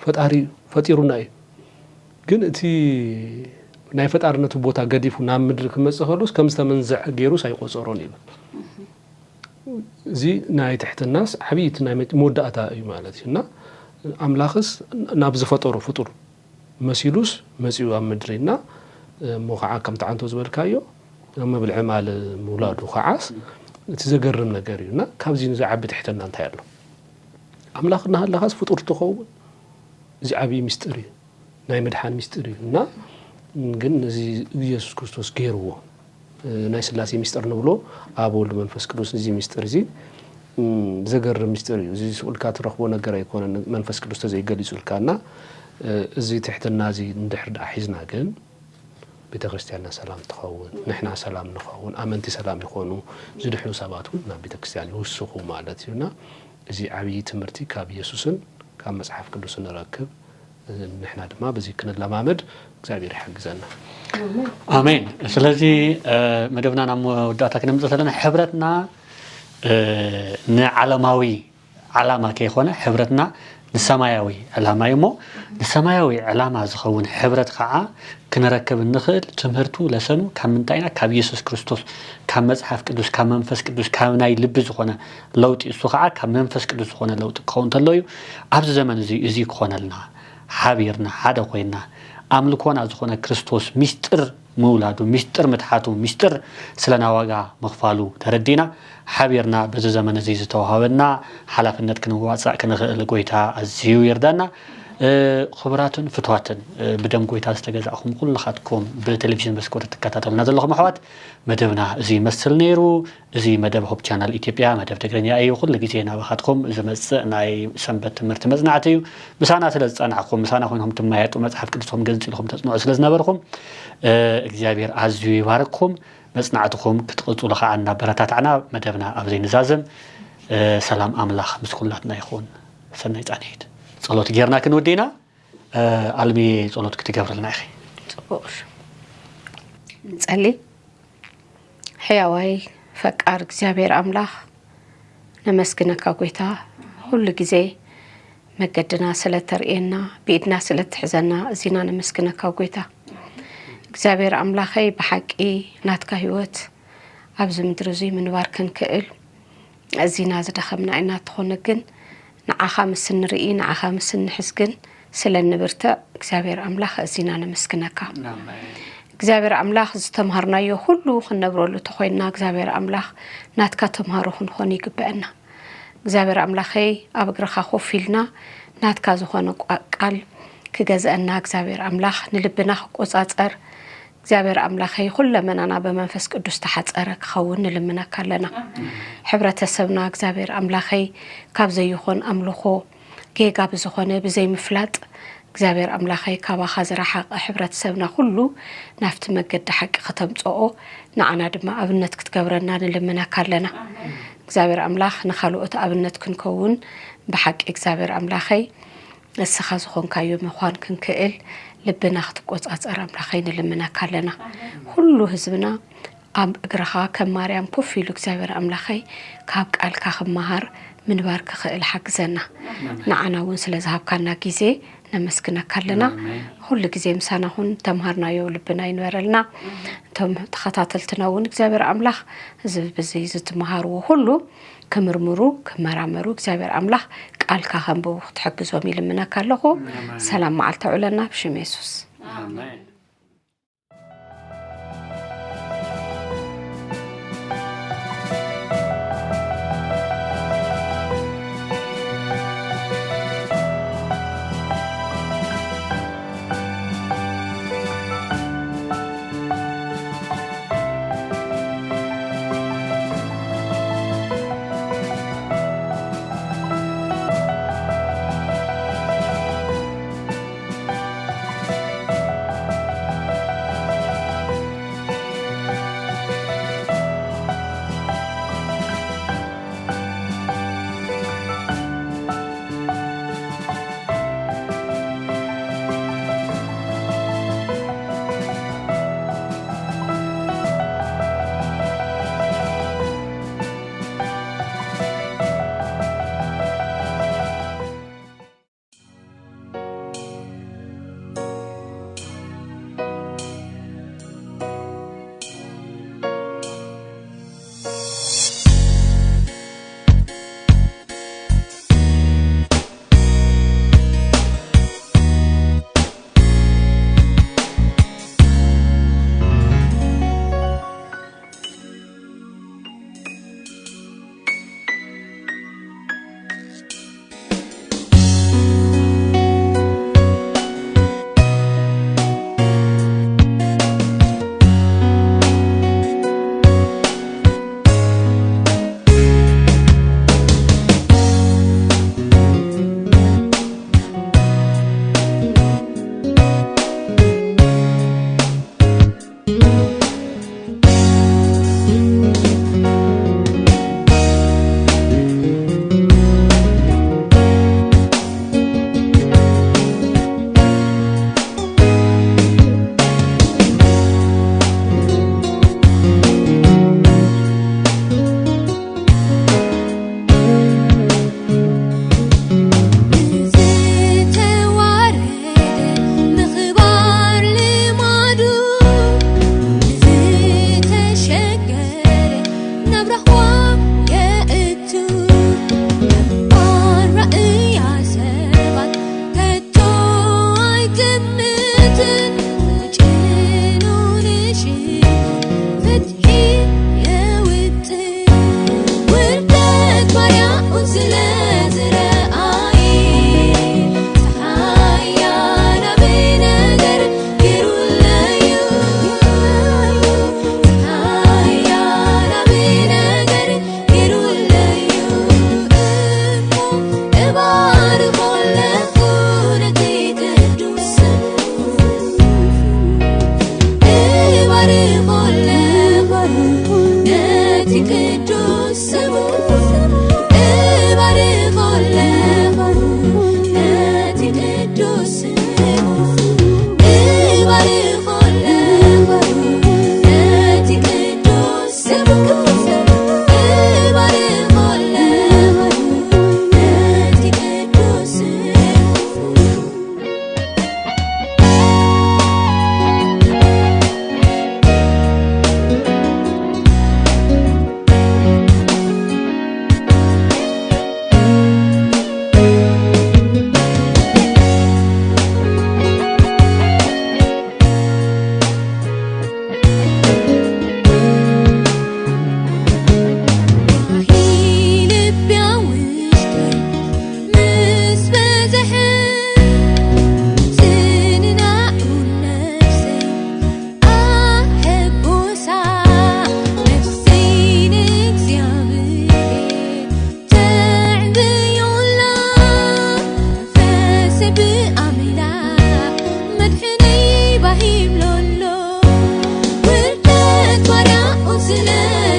ፈጣሪ እዩ፣ ፈጢሩና እዩ። ግን እቲ ናይ ፈጣርነቱ ቦታ ገዲፉ ናብ ምድሪ ክመፅእ ከሎስ ከም ዝተመንዘዐ ገይሩስ ኣይቆፀሮን ይብል። እዚ ናይ ትሕትናስ ዓብይቲ ናይ መወዳእታ እዩ ማለት እዩ እና ኣምላኽስ ናብ ዝፈጠሮ ፍጡር መሲሉስ መፂኡ ኣብ ምድሪ እና እሞ ከዓ ከምቲ ዓንቶ ዝበልካዮ ኣብ መብልዒ ማል ምውላዱ ከዓስ እቲ ዘገርም ነገር እዩ እና ካብዚ ዝዓቢ ትሕትና እንታይ ኣሎ? ኣምላኽ እናሃለኻስ ፍጡር ትኸውን? እዚ ዓብዪ ምስጢር እዩ። ናይ ምድሓን ምስጢር እዩ እና ግን እዚ ኢየሱስ ክርስቶስ ገይርዎ ናይ ስላሴ ምስጢር ንብሎ ኣብ ወልድ መንፈስ ቅዱስ እዚ ምስጢር እዚ ዘገርም ምስጢር እዩ። እዚ ስኡልካ ትረኽቦ ነገር ኣይኮነን መንፈስ ቅዱስ ተዘይገሊፁልካ እና እዚ ትሕትና እዚ እንድሕር ደኣ ሒዝና ግን ቤተ ክርስቲያንና ሰላም ትኸውን፣ ንሕና ሰላም ንኸውን፣ ኣመንቲ ሰላም ይኾኑ፣ ዝድሕኑ ሰባት እውን ናብ ቤተ ክርስቲያን ይውስኹ ማለት እዩ እና እዚ ዓብዪ ትምህርቲ ካብ ኢየሱስን ካብ መፅሓፍ ቅዱስን ንረክብ። ንሕና ድማ በዚ ክንለማመድ እግዚኣብሔር ይሓግዘና። ኣሜን። ስለዚ መደብና ናብ መወዳእታ ክነምፅእ ዘለና ሕብረትና ንዓለማዊ ዓላማ ከይኮነ ሕብረትና ንሰማያዊ ዕላማ እዩ እሞ፣ ንሰማያዊ ዕላማ ዝኸውን ሕብረት ከዓ ክንረክብ እንኽእል ትምህርቱ፣ ለሰኑ ካብ ምንታይ ኢና? ካብ ኢየሱስ ክርስቶስ፣ ካብ መጽሓፍ ቅዱስ፣ ካብ መንፈስ ቅዱስ፣ ካብ ናይ ልቢ ዝኾነ ለውጢ፣ እሱ ከዓ ካብ መንፈስ ቅዱስ ዝኾነ ለውጢ ክኸውን እንተሎ እዩ። ኣብዚ ዘመን እዚ፣ እዚ ክኾነልና፣ ሓቢርና፣ ሓደ ኮይንና፣ ኣምልኮና ዝኾነ ክርስቶስ ሚስጥር ምውላዱ፣ ሚስጥር ምትሓቱ፣ ሚስጥር ስለና ዋጋ ምኽፋሉ ተረዲና፣ ሓቢርና በዚ ዘመን እዚ ዝተዋሃበና ሓላፍነት ክንዋፃእ ክንኽእል ጎይታ ኣዝዩ ይርዳና። እ፣ ክቡራትን ፍትዋትን፣ እ፣ ብደም ጎይታ ዝተገዛእኹም ኩልኻትኩም ብቴሌቪዥን መስኮት እትከታተሉና ዘለኹም ኣሕዋት፣ መደብና እዚ ይመስል ነይሩ። እዚ መደብ ሆፕ ቻናል ኢትዮጵያ፣ መደብ ትግርኛ እዩ። ኩሉ ግዜ ናባኻትኩም ዝመጽእ ናይ ሰንበት ትምህርቲ መጽናዕቲ እዩ። ምሳና ስለ ዝጸናዕኩም፣ ምሳና ኮይንኩም ትመያየጡ፣ መጽሓፍ ቅዱስኩም ገንጺልኩም ተጽንዑ ስለ ዝነበርኩም፣ እ፣ እግዚኣብሔር ኣዝዩ ይባርክኩም። መጽናዕትኩም ክትቕጽሉ ከኣ እናበረታታዕና፣ መደብና ኣብ ዘይንዛዝም፣ እ፣ ሰላም ኣምላኽ ምስ ኩላትና ይኹን። ሰናይ ጻንሒት። ጸሎት ጌርና ክንውዲ ኢና። እ፣ ኣልሚ፣ ጸሎት ክትገብርልና ኢኺ። ጽቡቕ። ንጸሊ። ሕያዋይ ፈቃር እግዚኣብሔር ኣምላኽ፣ ነመስግነካ ጎይታ፣ ኩሉ ግዜ መገድና ስለ ተርእየና፣ ብኢድና ስለ ትሕዘና፣ እዚና ነመስግነካ ጎይታ። እግዚኣብሔር ኣምላኸይ፣ ብሓቂ ናትካ ህይወት ኣብዚ ምድሪ እዙይ ምንባር ክንክእል፣ እዚና ዝደኸምና ኢና። እንተኾነ ግን ንዓኻ ምስ እንርኢ፣ ንዓኻ ምስ እንሕዝ ግን ስለ እንብርትዕ፣ እግዚኣብሔር ኣምላኽ፣ እዚና ነመስግነካ። ኣሜን። እግዚኣብሔር ኣምላኽ፣ ዝተምሃርናዮ ኩሉ ክንነብረሉ ተኾይንና፣ እግዚኣብሔር ኣምላኽ፣ ናትካ ተምሃሮ ክንኾን ይግበአና። እግዚኣብሔር ኣምላኸይ፣ ኣብ እግርኻ ኮፍ ኢልና፣ ናትካ ዝኾነ ቋ-፣ ቃል ክገዝአና፣ እግዚኣብሔር ኣምላኽ፣ ንልብና ክቆጻጸር፣ እግዚኣብሔር ኣምላኸይ፣ ኩለመናና ብመንፈስ ቅዱስ ተሓጸረ ክኸውን ንልምነካ ኣለና። ሕብረተሰብና፣ እግዚኣብሔር ኣምላኸይ፣ ካብ ዘይኾን ኣምልኾ ጌጋ ብዝኾነ ብዘይምፍላጥ፣ እግዚኣብሔር ኣምላኸይ፣ ካባኻ ዝረሓቐ ሕብረተሰብና ኩሉ ናብቲ መገዲ ሓቂ ከተምጽኦ፣ ንዓና ድማ ኣብነት ክትገብረና ንልምነካ ኣለና። እግዚኣብሔር ኣምላኽ፣ ንኻልኦት ኣብነት ክንከውን፣ ብሓቂ እግዚኣብሔር ኣምላኸይ፣ እስኻ ዝኾንካዮ ምዃን ክንክእል፣ ልብና ክትቆጻጸር ኣምላኸይ ንልምነካ ኣለና። ኩሉ ህዝብና ኣብ እግርኻ ከም ማርያም ኮፍ ኢሉ፣ እግዚኣብሔር ኣምላኸይ፣ ካብ ቃልካ ክመሃር ምንባር ክኽእል ሓግዘና። ንዓና እውን ስለ ዝሃብካና ግዜ ነመስግነካ ኣለና። ኣሜን። ኩሉ ግዜ ምሳና ኩን፣ ተምሃርናዮ ልብና ይንበረልና። እቶም ተኸታተልትና እውን እግዚኣብሔር ኣምላኽ፣ እዚ ብዚ ዝትመሃርዎ ኩሉ ክምርምሩ፣ ክመራመሩ፣ እግዚኣብሔር ኣምላኽ ቃልካ ከንብቡ ክትሕግዞም ይልምነካ ኣለኹ። ኣሜን። ሰላም መዓልቲ ኣውዕለና ብሽም የሱስ። ኣሜን። ነ